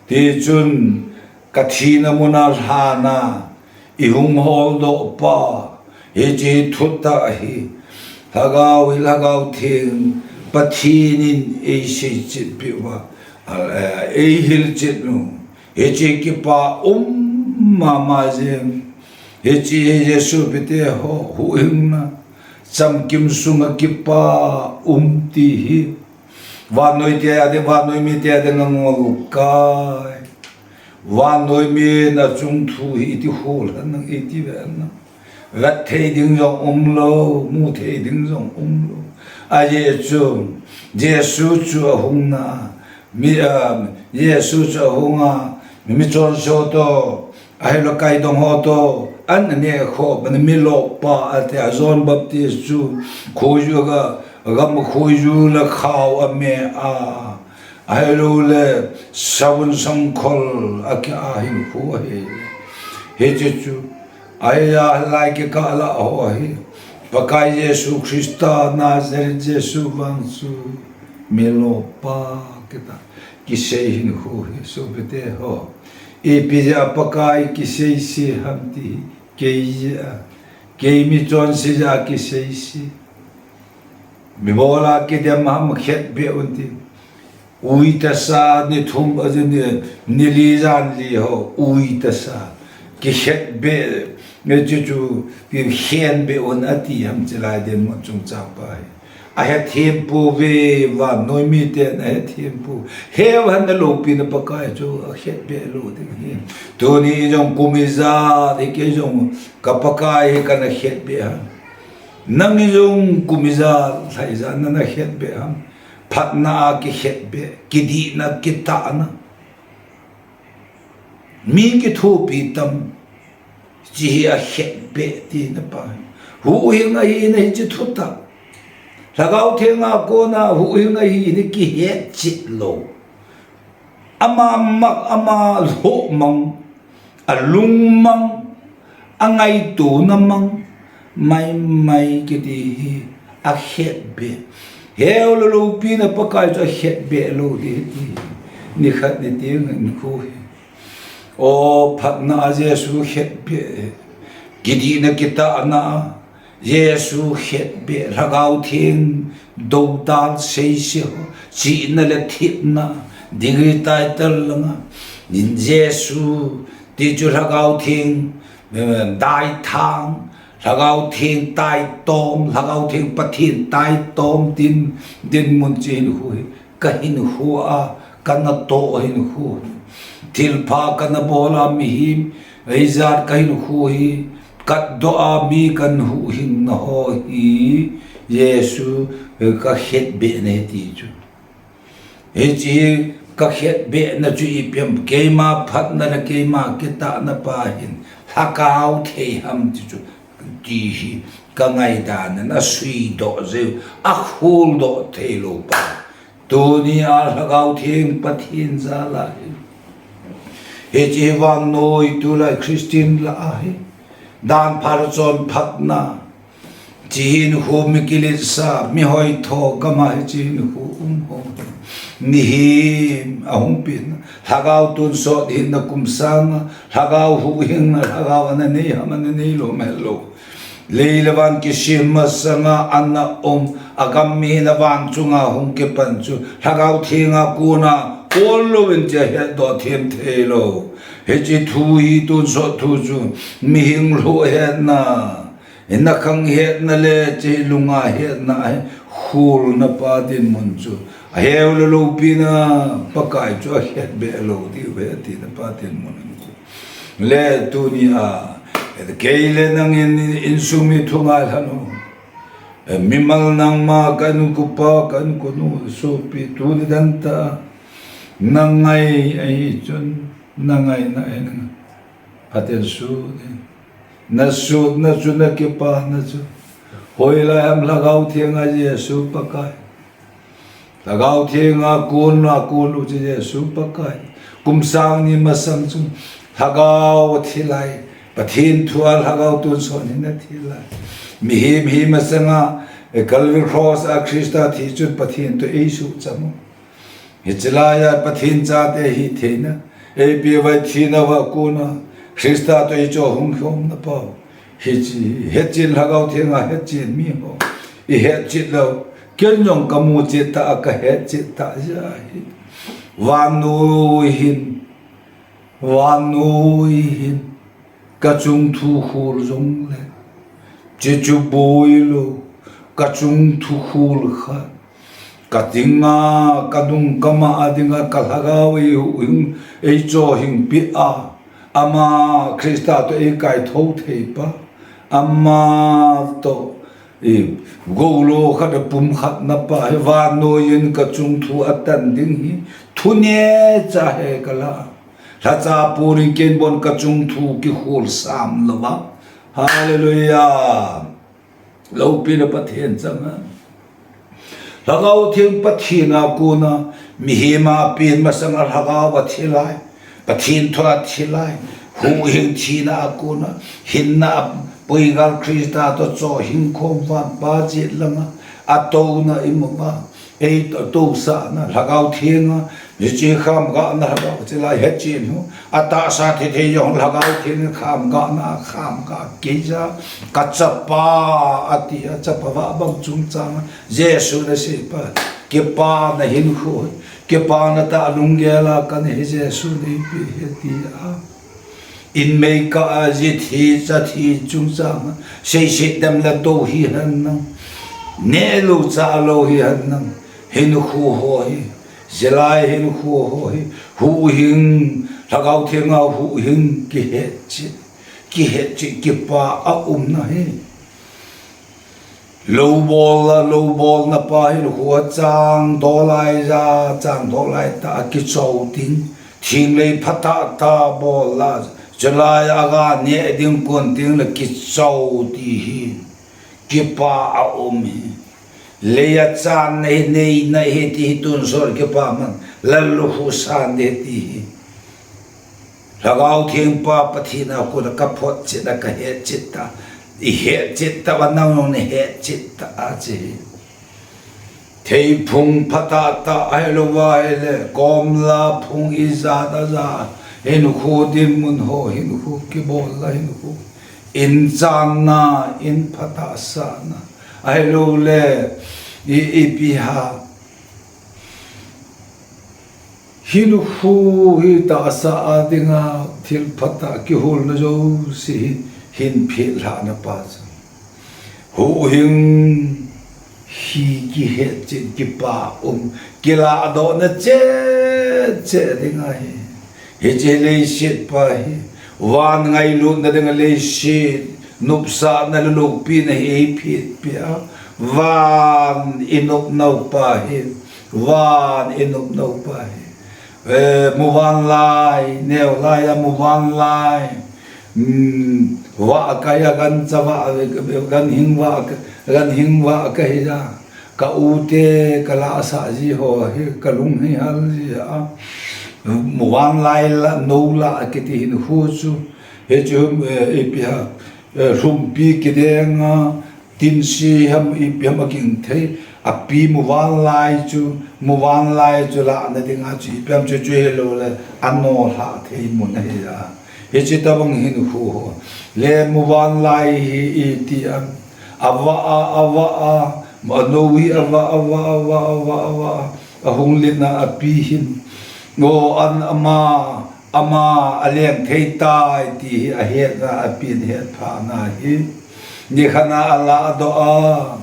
Tichun, ka thina muna lhana, ihung holdoh pa, hiche thutah hi, Lhagao hi Lhagao Theng, Pathen in eiseichet peh uva, a, eihilchet u. Hiche kipa um mama jeng. Hiche Jesu pite ho huhhingna. Chamkim sunga kipa um ti hi. Vannoi te a ding, vannoi mite a ding a ngol kai. Vannoi min achung thu hi iti hol hen lang, iti ve hen lang. Vet thei ding jong umlou, mu thei ding jong umlou. Ajeh chu, Jesu chu ahung na, mi, ah, Jesu chu ahung a, mi chonse toh, Ahilou kaidong ho toh, an aneh khoh, bana mi loppa ati a, John Baptist chu, khoju aga, agam khoju la khao ame a. Ahilou le, savun sangkhol a kia hin khu ahi. Hiche chu, ahi a lai kikah lah ho ahi. Pakai Jesu Christa Nazareth Jesu vang chu, mi loppa kita, kisei hin khu hi, sopite ho. Ipi jeh a Pakai kisei se ham ti, kei jeh a, kei mi chonse jeh a kisei se. Mi bol a kidem ham khetbeh un ti. Ui tasa ni thum, a, ni, ni li jan li ho, ui tasa. Kikhetbeh, nge chu chu, kikhenbeh un ati ham chilai dinmun chungchang pa hi. Ahethem pouve, vannoi miten ahethem pou. Heu henna loupina Pakai chu akhetbeh lou ding ahi. Tuni jong kum ijat hi kei jong ka Pakai hi kana khetbeh ham. Nang jong kum ijat, lha ijat nana khetbeh ham. Phatna a kikhetbeh, kidihna, kitahna. Mi kithopi tam, hiche hi akhetbeh tina pa. Huhhing ahina hiche thutah. Lhagao Theng a kona huhhing ahina kihetchet lou. Ama mak, ama lhoh mang, alung mang, angaitona mang, maimai kiti hi akhetbeh. Heu le loupina Pakai chu akhetbeh lou ding ti. Nikhat ni teng in khu hi. O phatna a Jesu khetbeh. Kidihna kitahna a Jesu khetbeh, Lhagao Theng doudal seise ho, chihna le thepna, degree title langa, nin Jesu, ti chu Lhagao Theng, eh, daithang, Lhagao Theng taitom, Lhagao Theng Pathen taitom tin, dinmun chu hin khu hi. Ka hinkho a, ka natoh hinkho hi. Thilpha ka nabol a mihem, ijat ka hinkho hi, katdoh a mi kan huhhingna ho hi, Jesu, eh, ka khetbehna ahi ti chu. Hiche hi ka khetbehna chu ipi ham, keima phatna le keima kitahna pa hin, lhakao thei ham ti chu, ti hi, ka ngaidan in asuidoh jeh u, akholdoh theilou pa. Tuni a Lhagao Theng Pathen jal a hi. Hiche hi vannoi tulai Christian lah a hi. Dan phat chonphatna. Hiche hinkho mi kiletsah, mi hoitho gam a hiche hinkho um ho. Mihem ahung pen. Lhagao tonsot hinna kum sang a. Lhagao huhhingna, lhagao ana nei ham ana neilou, amelou. Lei le van kisem masanga ana um, agam mi na van chunga hung kipan chu, Lhagao Theng a kona, kol louvin chu ahetdoh them theilou. Hiche thu hi tonsot thu chu, mihing lhuh hetna, nakhang hetna le hiche lunga hetna, ahi kholna pa dinmun chu. Aheu le loupina, Pakai chu akhetbeh lou diu ahi tina pa dinmun chu. Le tuni a, kei le nangin insung mi thu ngailha u. Mimal nangma ka inkopa, ka inkonu, sopi tuni dan tah. Nangai ahi chun, nangaina ahi nang. Phaten sut in. Nasutna chu nakipana chu. Hoilai ham Lhagao Theng a Jesu Pakai. Lhagao Theng a kon, a kon u chu Jesu Pakai. Kum sang ni masang chu Lhagao athi lai. Pathen thu a Lhagao tonsot hin athi lai. Mihem hi masanga, eh, Calvary Cross a Christa thi chun Pathen toh eisuhcham u. Hiche lai a Pathen chate hitheina. Eipeuva thina a kona. Christa toh eicho hung khomna pa. Hiche, hetchen Lhagao Theng a hetchen mi ho. Ihetchet lou. Ken jong kamu chet tah a kahetchet tah jeh ahi. Vannoi hin. Vannoi hin. Kachung thu khol jongle. Chuche chu boilou. Kachung thu khol khat. Ka dinga, kanung kama a dinga, ka lhagao eihuhhing, eichohhingpi a. Ama Christa toh eikaithou thei pa. Ama toh, eh, golo khat a pumkhatna pa. Hi vannoi in kachung thu atan ding hi. Thu neocha hi kala. Lhacha pon in ken bon kachung thu kikhol sam lou va. Hallelujah. Loupina Pathen chang a. Lhagao Theng Pathen a kona, mihem a pen masang a lhagao a thi lai, Pathen thu a thi lai, huhhing thina a kona, hinna a poigal Christa toh cho hing khom van pa jet langa, atouna imu va, ei to, tousahna, Lhagao Theng a, hiche kham gahna lhagao, chilai hetchen hu, atahsa thei thei jong Lhagao Theng in kham gahna, kham gah kei ja, ka chapa, ati a, chapa va bang chungchang a, Jesu na sei pa, kipana hinkho, kipana tah lunggel a kana hi Jesu neipe hi ti a. In mei kah a ji thi, cha thi chungchang a, sei sei dem la to hi hen nang. Neh lou chah lou hi hen nang. Hinkho ho hi, jilai hinkho ho hi, huhhing, Lhagao Theng a huhhing kihet chet, kihet chet, kipa a umna hi. Lou bol a, lou bolna pa hinkho a chang doh lai ja, chang doh lai tah a kichou ding. Thinglei phatah tah bol a, chulai a ga neh ding kon ding le kichou ti hi. Kipa a um hi. Lei a channa hi, neina hi ti hi tonsot kipa man. Lallukhuh san ding ti hi. Lhagao Theng pa Pathen a kona ka phot chet a ka het chet ta. I het chet ta va nang nong na het chet ta a che hi. Theiphung phatah tah ahilou va hile, komla phung ijat ajat, hinkho dinmun ho, hinkho kibol la hinkho. In channa, in phatah sahna. Ahilou le, i, ipi ham. Hinkho hi tahsa a dinga thil phatah kiholna jouse hi hin phet lhahna pa chu. Huhhing hi kihet chet kipa um, kiladohna chet chet dinga hi. Hiche leiset pa hi, van ngailutna dinga leiset, nopsahna le loupina hi eiphet peh a, van i nopnau pa hi, van i nopnau pa hi. Eh, muvanlai, neolai a muvanlai. Hmm, vah kahi a gancha vah, ganhing vah, ganhing vah kahi a. Ka u te, ka lahsah ji ho hi, ka lung hi hal ji a. Muvanlai la, nou lah kiti hinkho chu. Hichu, eh, ipi ham, eh, lhumpi kideng a, tinse ham, ipi ham aging thei. Api muvanlai chu, muvanlai chu lahna dinga chu, ipi ham chu chu hilou le, anohlhah thei mun ahi a. Hiche tabang hinkho ho. Le muvanlai hi iti ham. Avah a, avah a, anou hi avah, avah, avah, avah, avah a. Ahung len a api hin. O an ama, ama aleng thei tai ti hi ahetna, api in hetphahna hi. Nikhat a aladoh a.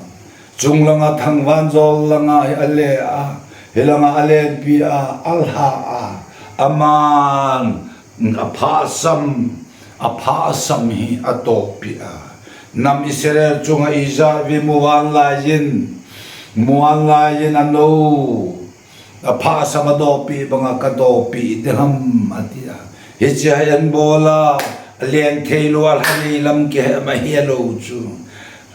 Chunglanga thangvanjol langa hi ale a. Hilanga alenpi a, alha a. Aman aphahsam, aphahsam hi atohpeh a. Nam Israel chunga ijat vei muvanlai in, muvanlai in anou, aphahsam adohpeh banga kadohpeh ding ham ati a. Hiche hi anbol a, alen theilou alha nei lam kihe ma helou chu.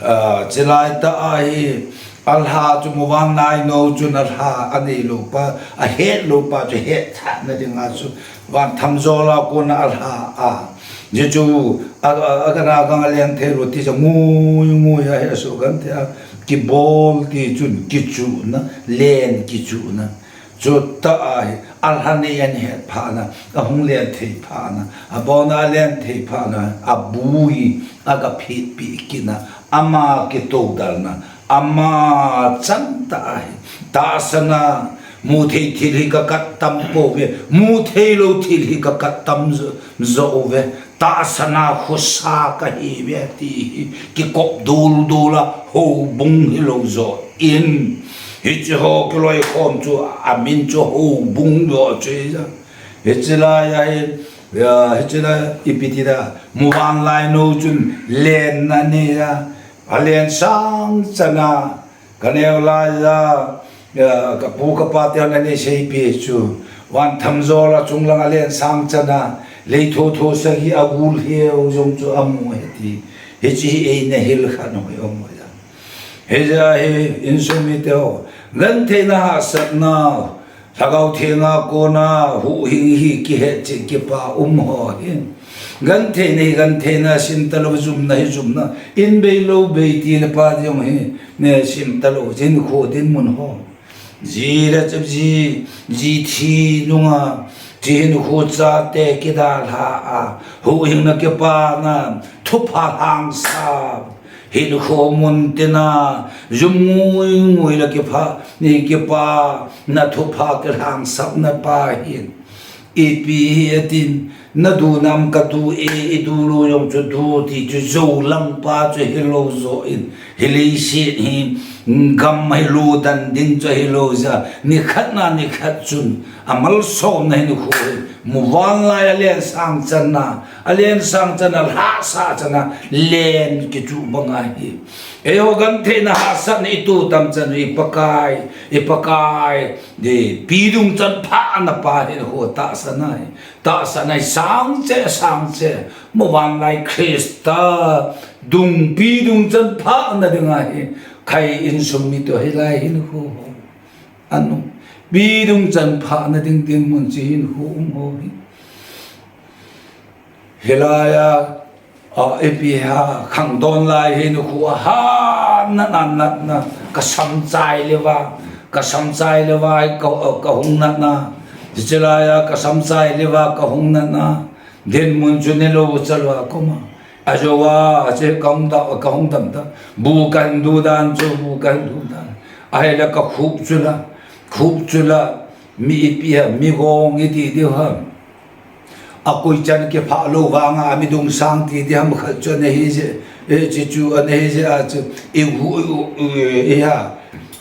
Ah, chulai tah a hi, alha chu muvanlai nou chun alha aneilou pa, ahetlou pa chu hetthahna dinga chu, van thamjol a kona alha a. Hichu, a, a, a kana kang alen theilou ti chu ngui, ngui a hesoh kan thei a, kibol ti chun, kichuhna, len kichuhna. Chutah a hi, alha nei ahetphahna, ahung len thei phahna, abona alen thei phahna, abu hi, agaphetpeh kitna, ama kitoudalna, ama chantah a hi, tahsan a, muthei thil hi kakat tam pouve, mutheilou thil hi kakat tam jo, jo uve, tahsan a khosa kahiuve ti hi, kikop dul dul a, houbung hilou jo in, hiche ho kiloikhom chu, amin chu houbung jo chu ahi ja. Hiche lai a hi, ya, hiche lai ipi ti da, muvanlai nou chun lenna anei a, alen sangchan a, kaneo lai a, ya, kapu kapa te hon anei seipeh chu, Van thamjol a chunglang a len sang chan a, lei thotho sagi a gul hiu jong chu amu ahi ti. Hiche hi eina hil kha nom ahi um ahi. Hijeh a hi insung mite ho, gentheina hahsatna, Lhagao Theng a kona huhhing hi kihetchet kipa um ho hi. Gentheina hi gentheina, sim talou jumna hi jumna, in bei lou bei ti le pa jong hi, ne sim talou, jin kho dinmun ho. Ji le chap ji, ji thi nunga, chi hinkho chate kidalha a, huhhingna kipana, thupha lhangsa, hinkho mun tina, jum ngui ngui le kipha, ni kipana thupha kilhangsapna pa hin. Ipi hi atin, nadu nam kadu e, idu lou jong chu du ti chu jou lang pa chu hilou jo in, hi leiset hi, gam hi ludan ding chu hilou ja, nikhat na nikhat chun, amalsomna hinkho hi, muvanlai a len sang chan a, a len sang chan a, lhahsa chan a, len kichu bang ahi. Eiho gentheina hahsatna i tu tam chan u, i Pakai, i Pakai, Di, pi dungchan phahna pa hinkho tahsan ahi, tahsan ahi, sangcheh, sangcheh, muvanlai Christa dung pi dungchan phahna ding ahi, khai insung mite hilai hinkho ho. Anu, pi dungchan phahna ding dinmun chi hinkho um ho hi. Hilai a, a, ipi ham, khangdon lai hinkho a ha, natna, natna, ka sam chai leuva, ka sam chai leuva, ka, ka hung natna, hiche lai a, ka sam chai leuva, ka hung natna, dinmun chu nelou chalou a, koma, ajou a, hiche ka hung da, ka hung dam ta, bu kahin du dan chu, bu kahin du dan, ahile ka khup chu la, khup chu la, mi ipi ham, mi gong iti diu ham. Akoi chan kiphah lou vanga, mi dungsang ti di ham khat chu ana hi jeh, eh, chi chu ana hi jeh a chu, i u, i u, i, i ha,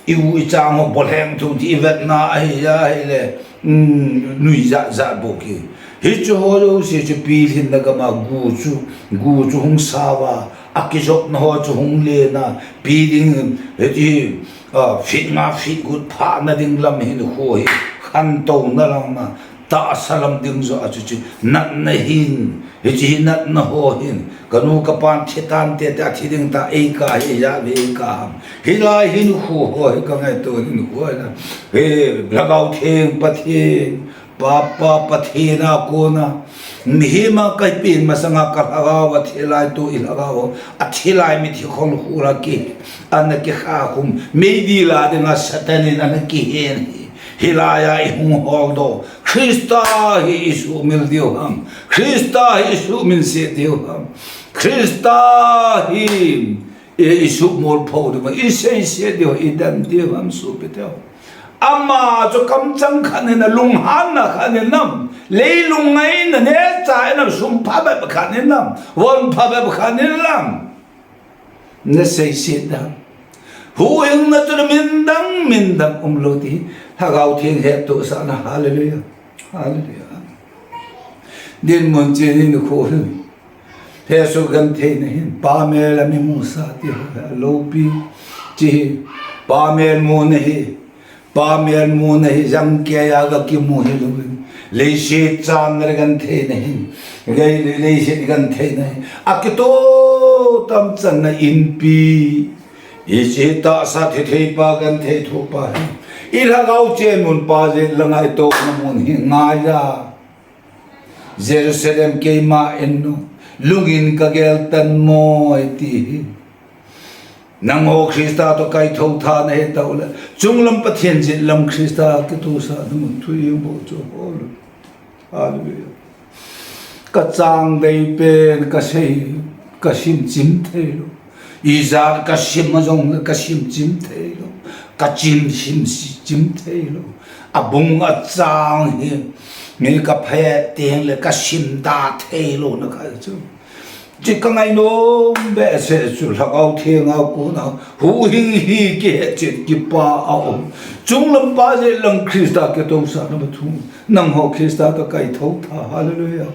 i u i chang ho bolheng thu ti i vetna ahi ja ahile, um, nui jat jat bou ki. Hichu ho jouse chu pilhinna gam a gu chu, gu chu hung sao va, akijopna ho chu hung len a, pi ding, hiti, a, feet nga feet gut phahna ding lam hinkho hi, khantouna lam a, tahsa lam ding jo a chu chu, natna hin, hiche hi natna ho hin, ka nu ka pan thi tante te a thi ding ta, ei ka hi, ja ve ei ka ham. Hilai hinkho ho hi ka ngaito hinkho hi na. He, Lhagao Theng Pathen, Pa, Pa, Pathen a kona, mihem a ka pen masanga ka lhagao a thi lai tu i lhagao, a thi lai mithi khon khu la ki, ana kikha khum, meidil a dinga Satan in ana kihen hi. Hilai a i hung holdoh. Christa hi i sumil diu ham. Christa hi i suminset diu ham. Christa hi i, i sumol pho diu ham. I seiset diu, i dan diu ham sopite ho. Ama chu kamchang khat in a lunghanna khat in nam. Leilung ngaina neocha in nam sum phabep khat in nam. Von phabep khat in nam. Na seiset dan. Huhhingna chu na min dang, min dang umlou ti. Lhagao Theng hettohsahna, hallelujah. Hallelujah. Dinmun chen hinkho hi. Hesoh gentheina hin. Pa mel a mi musa ti ho hi. Loupi. Chi hi. Pa mel muna hi. Pa mel muna hi jangkei a ga kimu hilouvin, leiset chan le gentheina hin, lei, lei, leiset gentheina hin, akito tam channa inpi, hiche tahsa thithei pa genthei thoh pa hi, i lhagao chenmun pa jeh langa i tohna mun hi ngai a. Jerusalem keima in nu, lungin ka gel tan mo ti hi. Nangho Christa toh kaithou tha nahi tah uleh, chunglam Pathen jetlam Christa kitohsahna mun thu i boh chu hol. Hallelujah. Ka chang dei pen ka sei, ka sim chim thei lou. Ijat ka sim a jong ka sim chim thei lou. Ka chim sim si-, chim thei lou. Abung achang hi, mi ka phet teng le ka sim da thei louna ka chu. Chi ka ngainom behseh chu Lhagao Theng a kona huhhing hi kihetchet kipa a um. Chunglam pa jetlam Christa kitohsahna mun thu. Nangho Christa toh kaithou tha. Hallelujah.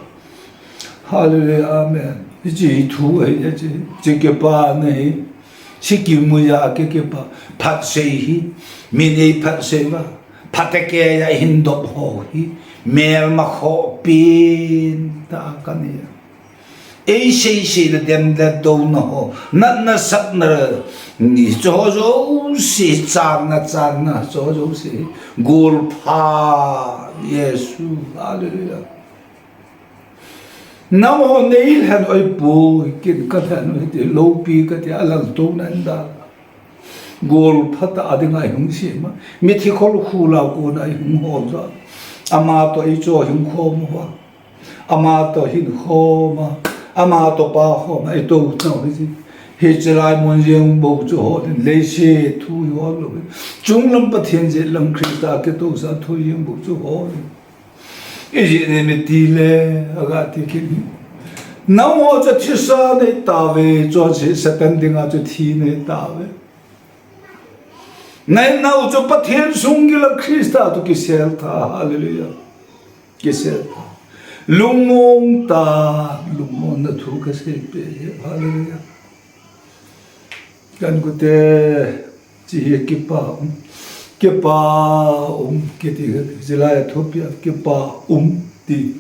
Hallelujah. Amen. Hiche hi thu ahi, hiche, hiche kipana hi. Sikkim muja a ki, kipa. Phatsei hi. Min ei phatsei va. Phatecha a hin dop ho hi. Melma khoh pen tah a ka nei a. Ei seisei le dem le douna ho, natna satna ni chu ho jouse, channa channa chu ho jouse, golpha Jesu, hallelujah. Nangho nei lhen oi pu, kin ka lhen oi ti, loupi ka ti, a lal to nan da. Golpha tah a dinga i hung sem a. Mithi khol khul a kona i hung hol a. Ama toh i cho hung khom a. Ama toh hin khom a. Ama toh pa khom a. I to tau hi si. Hiche lai mun jeng bou chu hol in. Leiset thu hi hol lou. Chunglam Pathen jet lang Christa kitoh sa thu jeng bou chu hol in. Ijeh inem itile, aga ti kit hi. Nangho chu thisa nei tauve, chonse Satan dinga chu thi nei tauve. Nei nau chu Pathen sunggil a Christa toh kisel tha, hallelujah. Kisel tha. Lungmong ta, lungmonna thu kasei peh hi, hallelujah. Kan gute, chi hi kipa um. Kipa um, kiti hi, chi lai a thupi a, kipa um ti.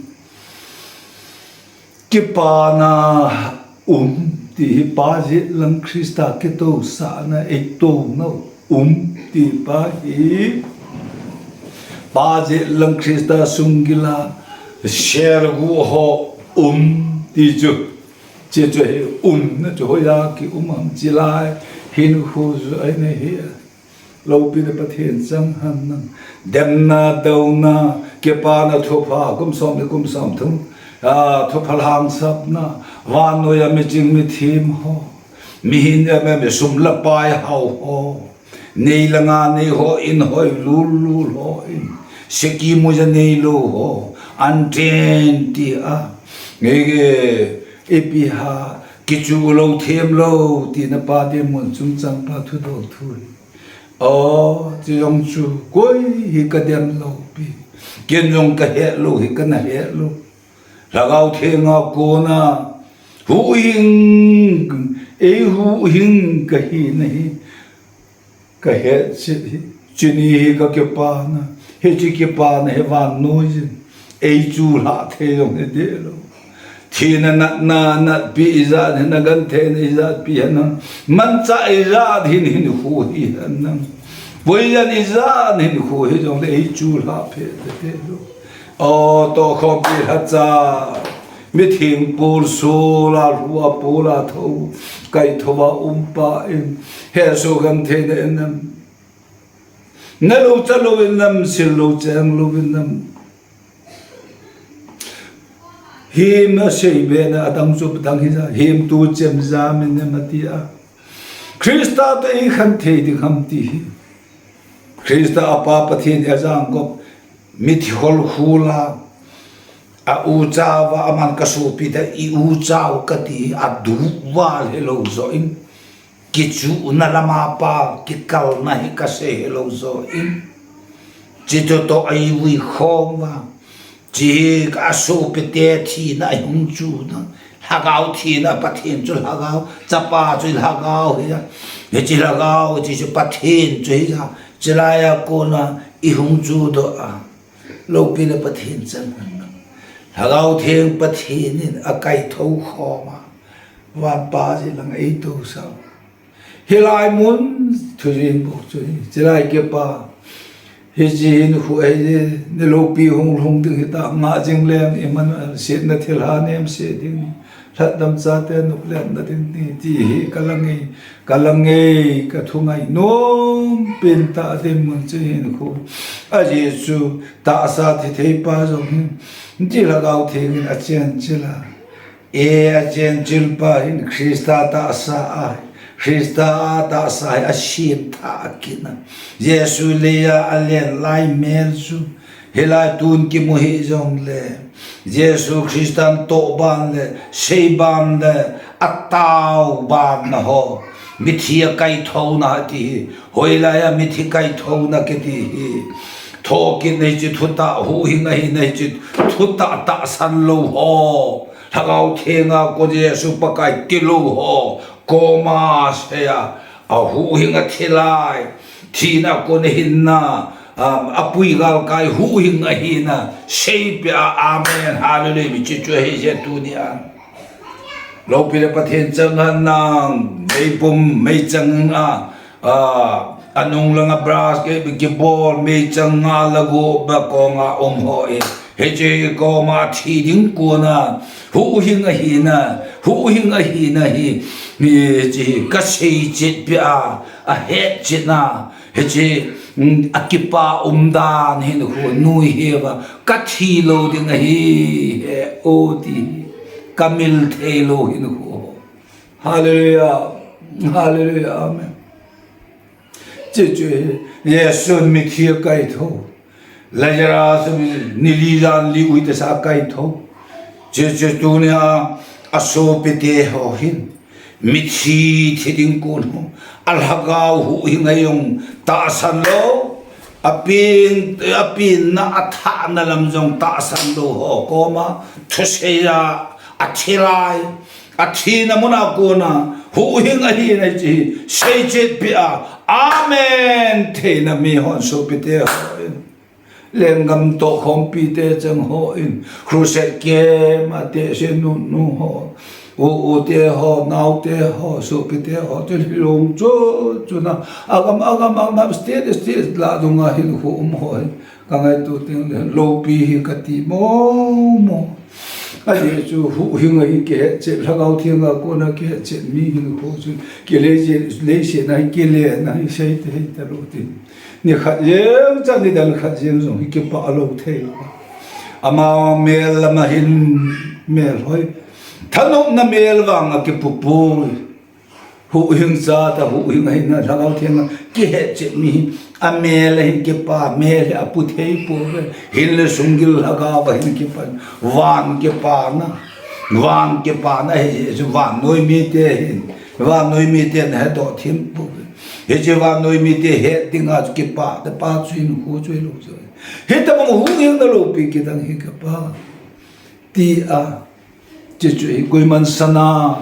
Kipana um ti hi, Pa jet lang Christa kitoh sahna, ei to nau um ti pa hi. Pa jet lang Christa sunggil a, sel gu ho um ti chu. Chi chu hi umna chu hoiya ki um am chi lai, hin khu chu ai nei hi. Loupi le Pathen chang hen lang. Demna, douna, kipana thupha, kum som le kum som thum. A, thupha lhangsapna, vannoi a miching mithem ho. Mihin a mi, mi sum le pai hao ho. Nei le gou nei ho, in hoi lul lul ho in. Seki muja nei lou ho. An ten ti a. Nge ge, ipi ham, kichu lou them lou, tina pa te mun chung chang pa thudol thu hi. O, chi jong chu, koi hi ka dem lou pi. Ken jong ka het lou hi ka na het lou. Lhagao Theng a kona, huhhing, ei huhhing ka hina hi. Ka het chet hi, chuni hi ka kipana, hiche kipana hi vannoi jin, ei chu lhah thei jong hi deh lou. Thina natna, natpi ijat hin, na gentheina ijatpi hin, manchah ijat hin, hin khu hi hin. Poijan ijat hin khu hi jong le ei chu lhah peh deh lou. O, tohkhompi lhacha, mitheng pul sul a lhu a pul a tho, kaitho a um pa in, hesoh gentheina in nam. Na lou cha lou in nam, sil lou cheng lou in nam. Him a sei be na adang chu dang hi ja, him tu chem ja min nam ati a. Christa toh i khen thei ding ham ti hi. Christa a Pa Pathen a jangkop, mithi khol khul a, a u chauva, aman ka sopi ta, i u chau ka ti, a duh val helou jo in. Kichuhna lama pa, kikalna hi ka sei helou jo in. Chitu toh a i vui khom va. Chi hi ka sopi te thina a hung chu na. Lhagao thina Pathen chu lhagao, chapa chu lhagao hi a. Hiche lhagao, hiche chu Pathen chu hi a. Chilai a kona i hung chu doh a. Loupi le Pathen chang. Lhagao Theng Pathen in a kaitho khom a. Van pa ji lang ei to sao. Hilai mun thu jin bou chu hi, chilai kipa. Hiche hin khu ei ji, ni loupi hung lhung ding hita, ngah jing leng, iman, setna thil ha nem se ding, lhatdam chate nop lenna ding ni, ti hi ka la ngei, ka la ngei, ka thu ngai nom pen ta ding mun chu hin khu. A Jesu tahsa thi thei pa jong hin, ti Lhagao Theng in a chen chila. E, a chen chil pa hin Christa tahsa a, Christa a tahsa hi a sem tha a kin a. Jesu lei a a len lai mel chu, hilai tun kimu hi jong le, Jesu Christan toh ban le, sei ban le, a tao ban na ho, mithi a kaithona ti hi, hoilai a mithi kaithona kiti hi, thokit nei chi thutah, huhhing ahi nei chi thutah tahsan lou ho. Lhagao Theng a kon Jesu Pakai tilou ho, koma sei a, a huhhing a thi lai, thina kon hinna, um, apui galkai huhhing ahina seipeh a, amen, hallelujah, mi chu chu ahi jeh tuni a. Lopi le Pathen chang hen lang, meipum, meichang a, a, anung langa brush ki, kibol, meichang a lagu ba kong a um ho e. Hiche koma thi ding kona, huhhing ahina, huhhing ahina hi, hiche hi kasei chet peh a, ahet chet na, hiche, mm, akipa umdan hinkho nui heuva, kathi lou ding ahi, he, o ti, kamil thei lou hinkho. Hallelujah. Hallelujah. Amen. Chuche, Jesun mithi akaitho. Lazarus nili jan li uite sa akaitho. Chuche tunia asopite ho hin. Mithi thi ding kon ho. Alhagao huhhing a jong tahsan lou. Apen, apenna athahna lam jong tahsan lou ho koma. Thusei a, athi lai. Athina muna kona. Huhhing ahina hiche hi. Sei chet peh a. Amen. Theina mi hon sopite ho in. Lenggam tohkhompi te chang ho in, crusade camp a te se nu, nu ho, u, u te ho, nao te ho, sopi te ho, te lhilong chu, chu na, agam, agam, agam, state, state la dunga hinkho um ho hi, ka ngaito teng le, lopi hi kati mo, mo. Ajeh chu huhhing a hi kihet chet, Lhagao Theng a kona kihet chet mi hinkho chu, kilei chet, leiset a hi kile na hi sei te hei ta lou tin. Ni khat jeng chan ni dan khat jeng jong hi kipah lou thei lou. Ama mel lama hin mel hoi. Thanopna mel vang a kipupui. Huhhing cha ta huhhing a hin a Lhagao Theng a kihet chet mi hi. Amel a hin kipah, mel hi apu thei pouve. Hinle sunggil Lhagao a hin kipah. Van kipana. Van kipana hi, hi, vannoi mite hin. Vannoi mite na hedoh thim pouve. Hiche vannoi mite het dinga chu kipah, te pa chu hinkho chu hilou chu. Hitabang huhhingna lopi kidang hi kapa. Tia, chuche chu hi koiman sana,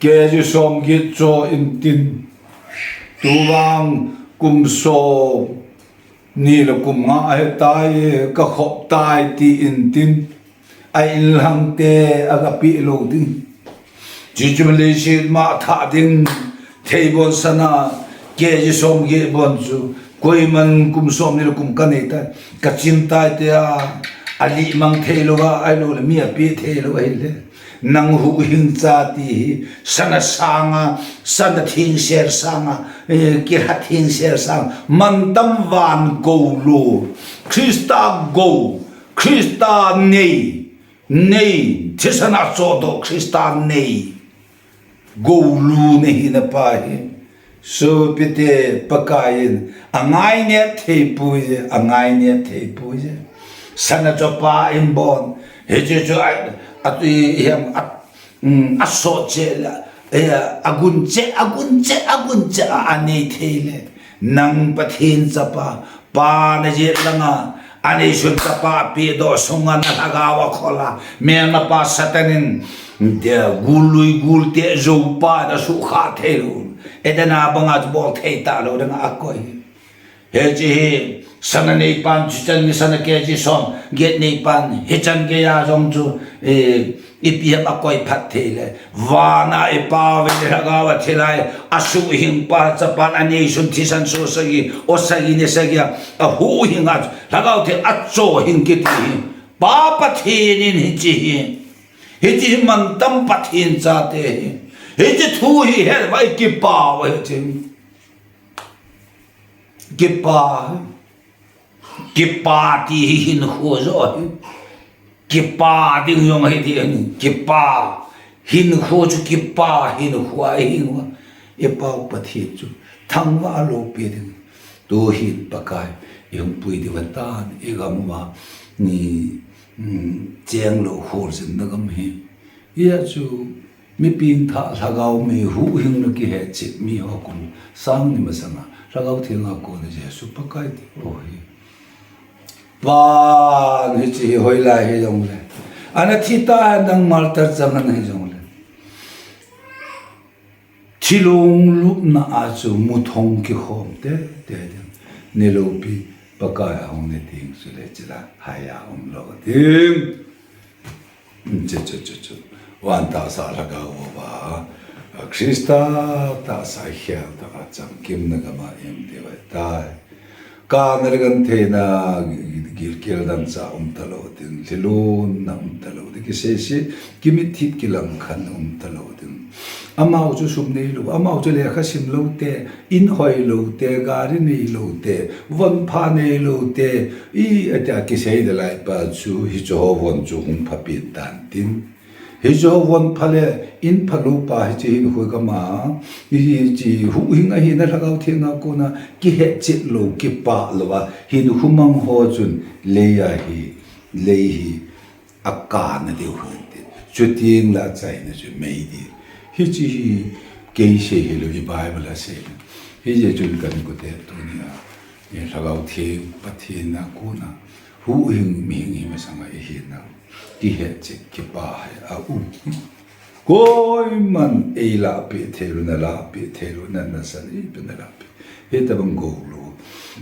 kg som get cho intin. Tuvang kum som ni le kum nga ahetai, ka khop tai ti intin. A inlhang te aga peh lou ding. Chuche chu leiset ma thah ding thei bon sana, kg som get bon chu, koiman kum som ni le kum ka nei tai, ka chin tai tia, alih mang thei louva, ahilou le mi apeh thei lou ahile. Nang huhhing cha ti hi, sana sanga, sana thingsel sanga, eh, kilha thingsel sanga, mantam van gou lou, Christa gou, Christa nei, nei, thisan a chohdoh Christa nei. Goulu nahi napa hi. Sopite Pakai in angainep thei poi, angainep thei poi. Sana chopa in bon. Hiche chu a, a, i, i, a, um, asot cheh le, eh, agun cheh, agun cheh, agun cheh a, anei thei le. Nang Pathen chapa, Pa najet langa, aneisun chapa pehdoh sunga na lhagao a khol a, melmapa Satan in, de, gul lui gul te jou pa na suhkhah thei lou. Eden a banga chu bol thei talou ding a akoi. Hiche hi, sana neipan, chuchan ni sana kg som, get neipan, hichan geiya jong chu, eh, Ipi ham akoi phat thei le. Vana i Pa ve le lhagao a thi lai. Asuhhing pa chapan aneisun thisan so sagi, o sagi ne sagi a, ahuhhing a, Lhagao Theng a chohhing kiti hi. Pa Pathen in hiche hi. Hiche hi mantam Pathen chate hi. Hiche thu hi helvai kipah uva hiche. Kipah. Kipah ti hi hinkho joh ahi. Kipah ding jong ahi ti ahi. Kipah. Hinkho chu kipah hinkho ahi uva. I Pa u Pathen chu thangvah a loupi ding. Tuhin Pakai i hung pui diu ahitan i gam uva. Ni, mm, cheng lou kholjin na gam hi. Hia chu Mi pengthah lhagao mi huhhingna kihetchet mi ho kum sang ni masanga Lhagao Theng a kona Jesu Pakai ti ho hi. Van hiche hi hoilai hijongle. Ana thi ta nang martyr chang ana hijongle. Thilong lupna a chu muthong kikhom tete ding. Ni loupi. Pakai ahung ni ding chule chila haiya umlou ding. Chu, chu, chu, chu. Van tahsa lhagao uva, Christa tahsa khel tah a chamkimna gama i um diu ahitai. Kana le gentheina, gilkel dangchah umtalou ding, lhilunna umtalou ding, kiseise, kimitthip kilangkhan umtalou ding. Amau chu sum neilou, amau chu lekha simlou te, in hoilou te, gari neilou te, von pha neilou te, i, atia kisei nalai pa chu, hiche ho von chu hung phapen tan tin. Hiche ho von pha le in phalou pa hiche hin khu kama, hiche huhhing ahina Lhagao Theng a kona kihetchet lou, kipah lou a, hinkho mang ho chun lei ahi, lei hi akana diu ahin tin. Chuteng le achaina chu mei ding. Hiche hi kei sei hilou, i Bible a sei. Hijeh chun ka inkote tunia, i Lhagao Theng Pathen a kona huhhing mihing hi masanga ihina kihetchet kipah hi aum. Koiman eilahpeh theilou, nalahpeh theilou, na, nasan ipi nalahpeh. Hitobang goulou,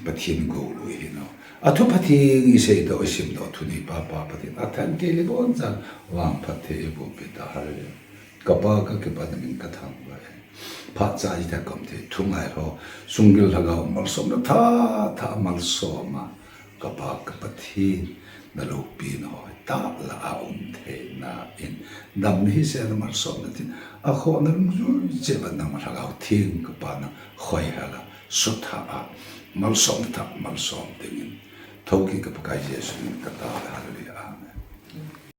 Pathen goulou ihinau. Athu Pathen isei toh, isim toh, thu neipa pa Pathen athangte le boncha vangphatthei eiboh peh tah, hallelujah. Kapa, kakipah, namin kathangvah e. Phat cha itha kaum thei, thungai ho, sunggil lhagao malsomna thah thah malsom a, kapa ka Pathen, naloupina ho tah lah a um theina in, damna hisehna malsomna tin, akhohna lungjui cheh uva nang Lhagao Theng kapa nang khoihal a, suthah a, malsomna thah malsom dingin, thoukit ka Pakai Jesu min kataove, hallelujah.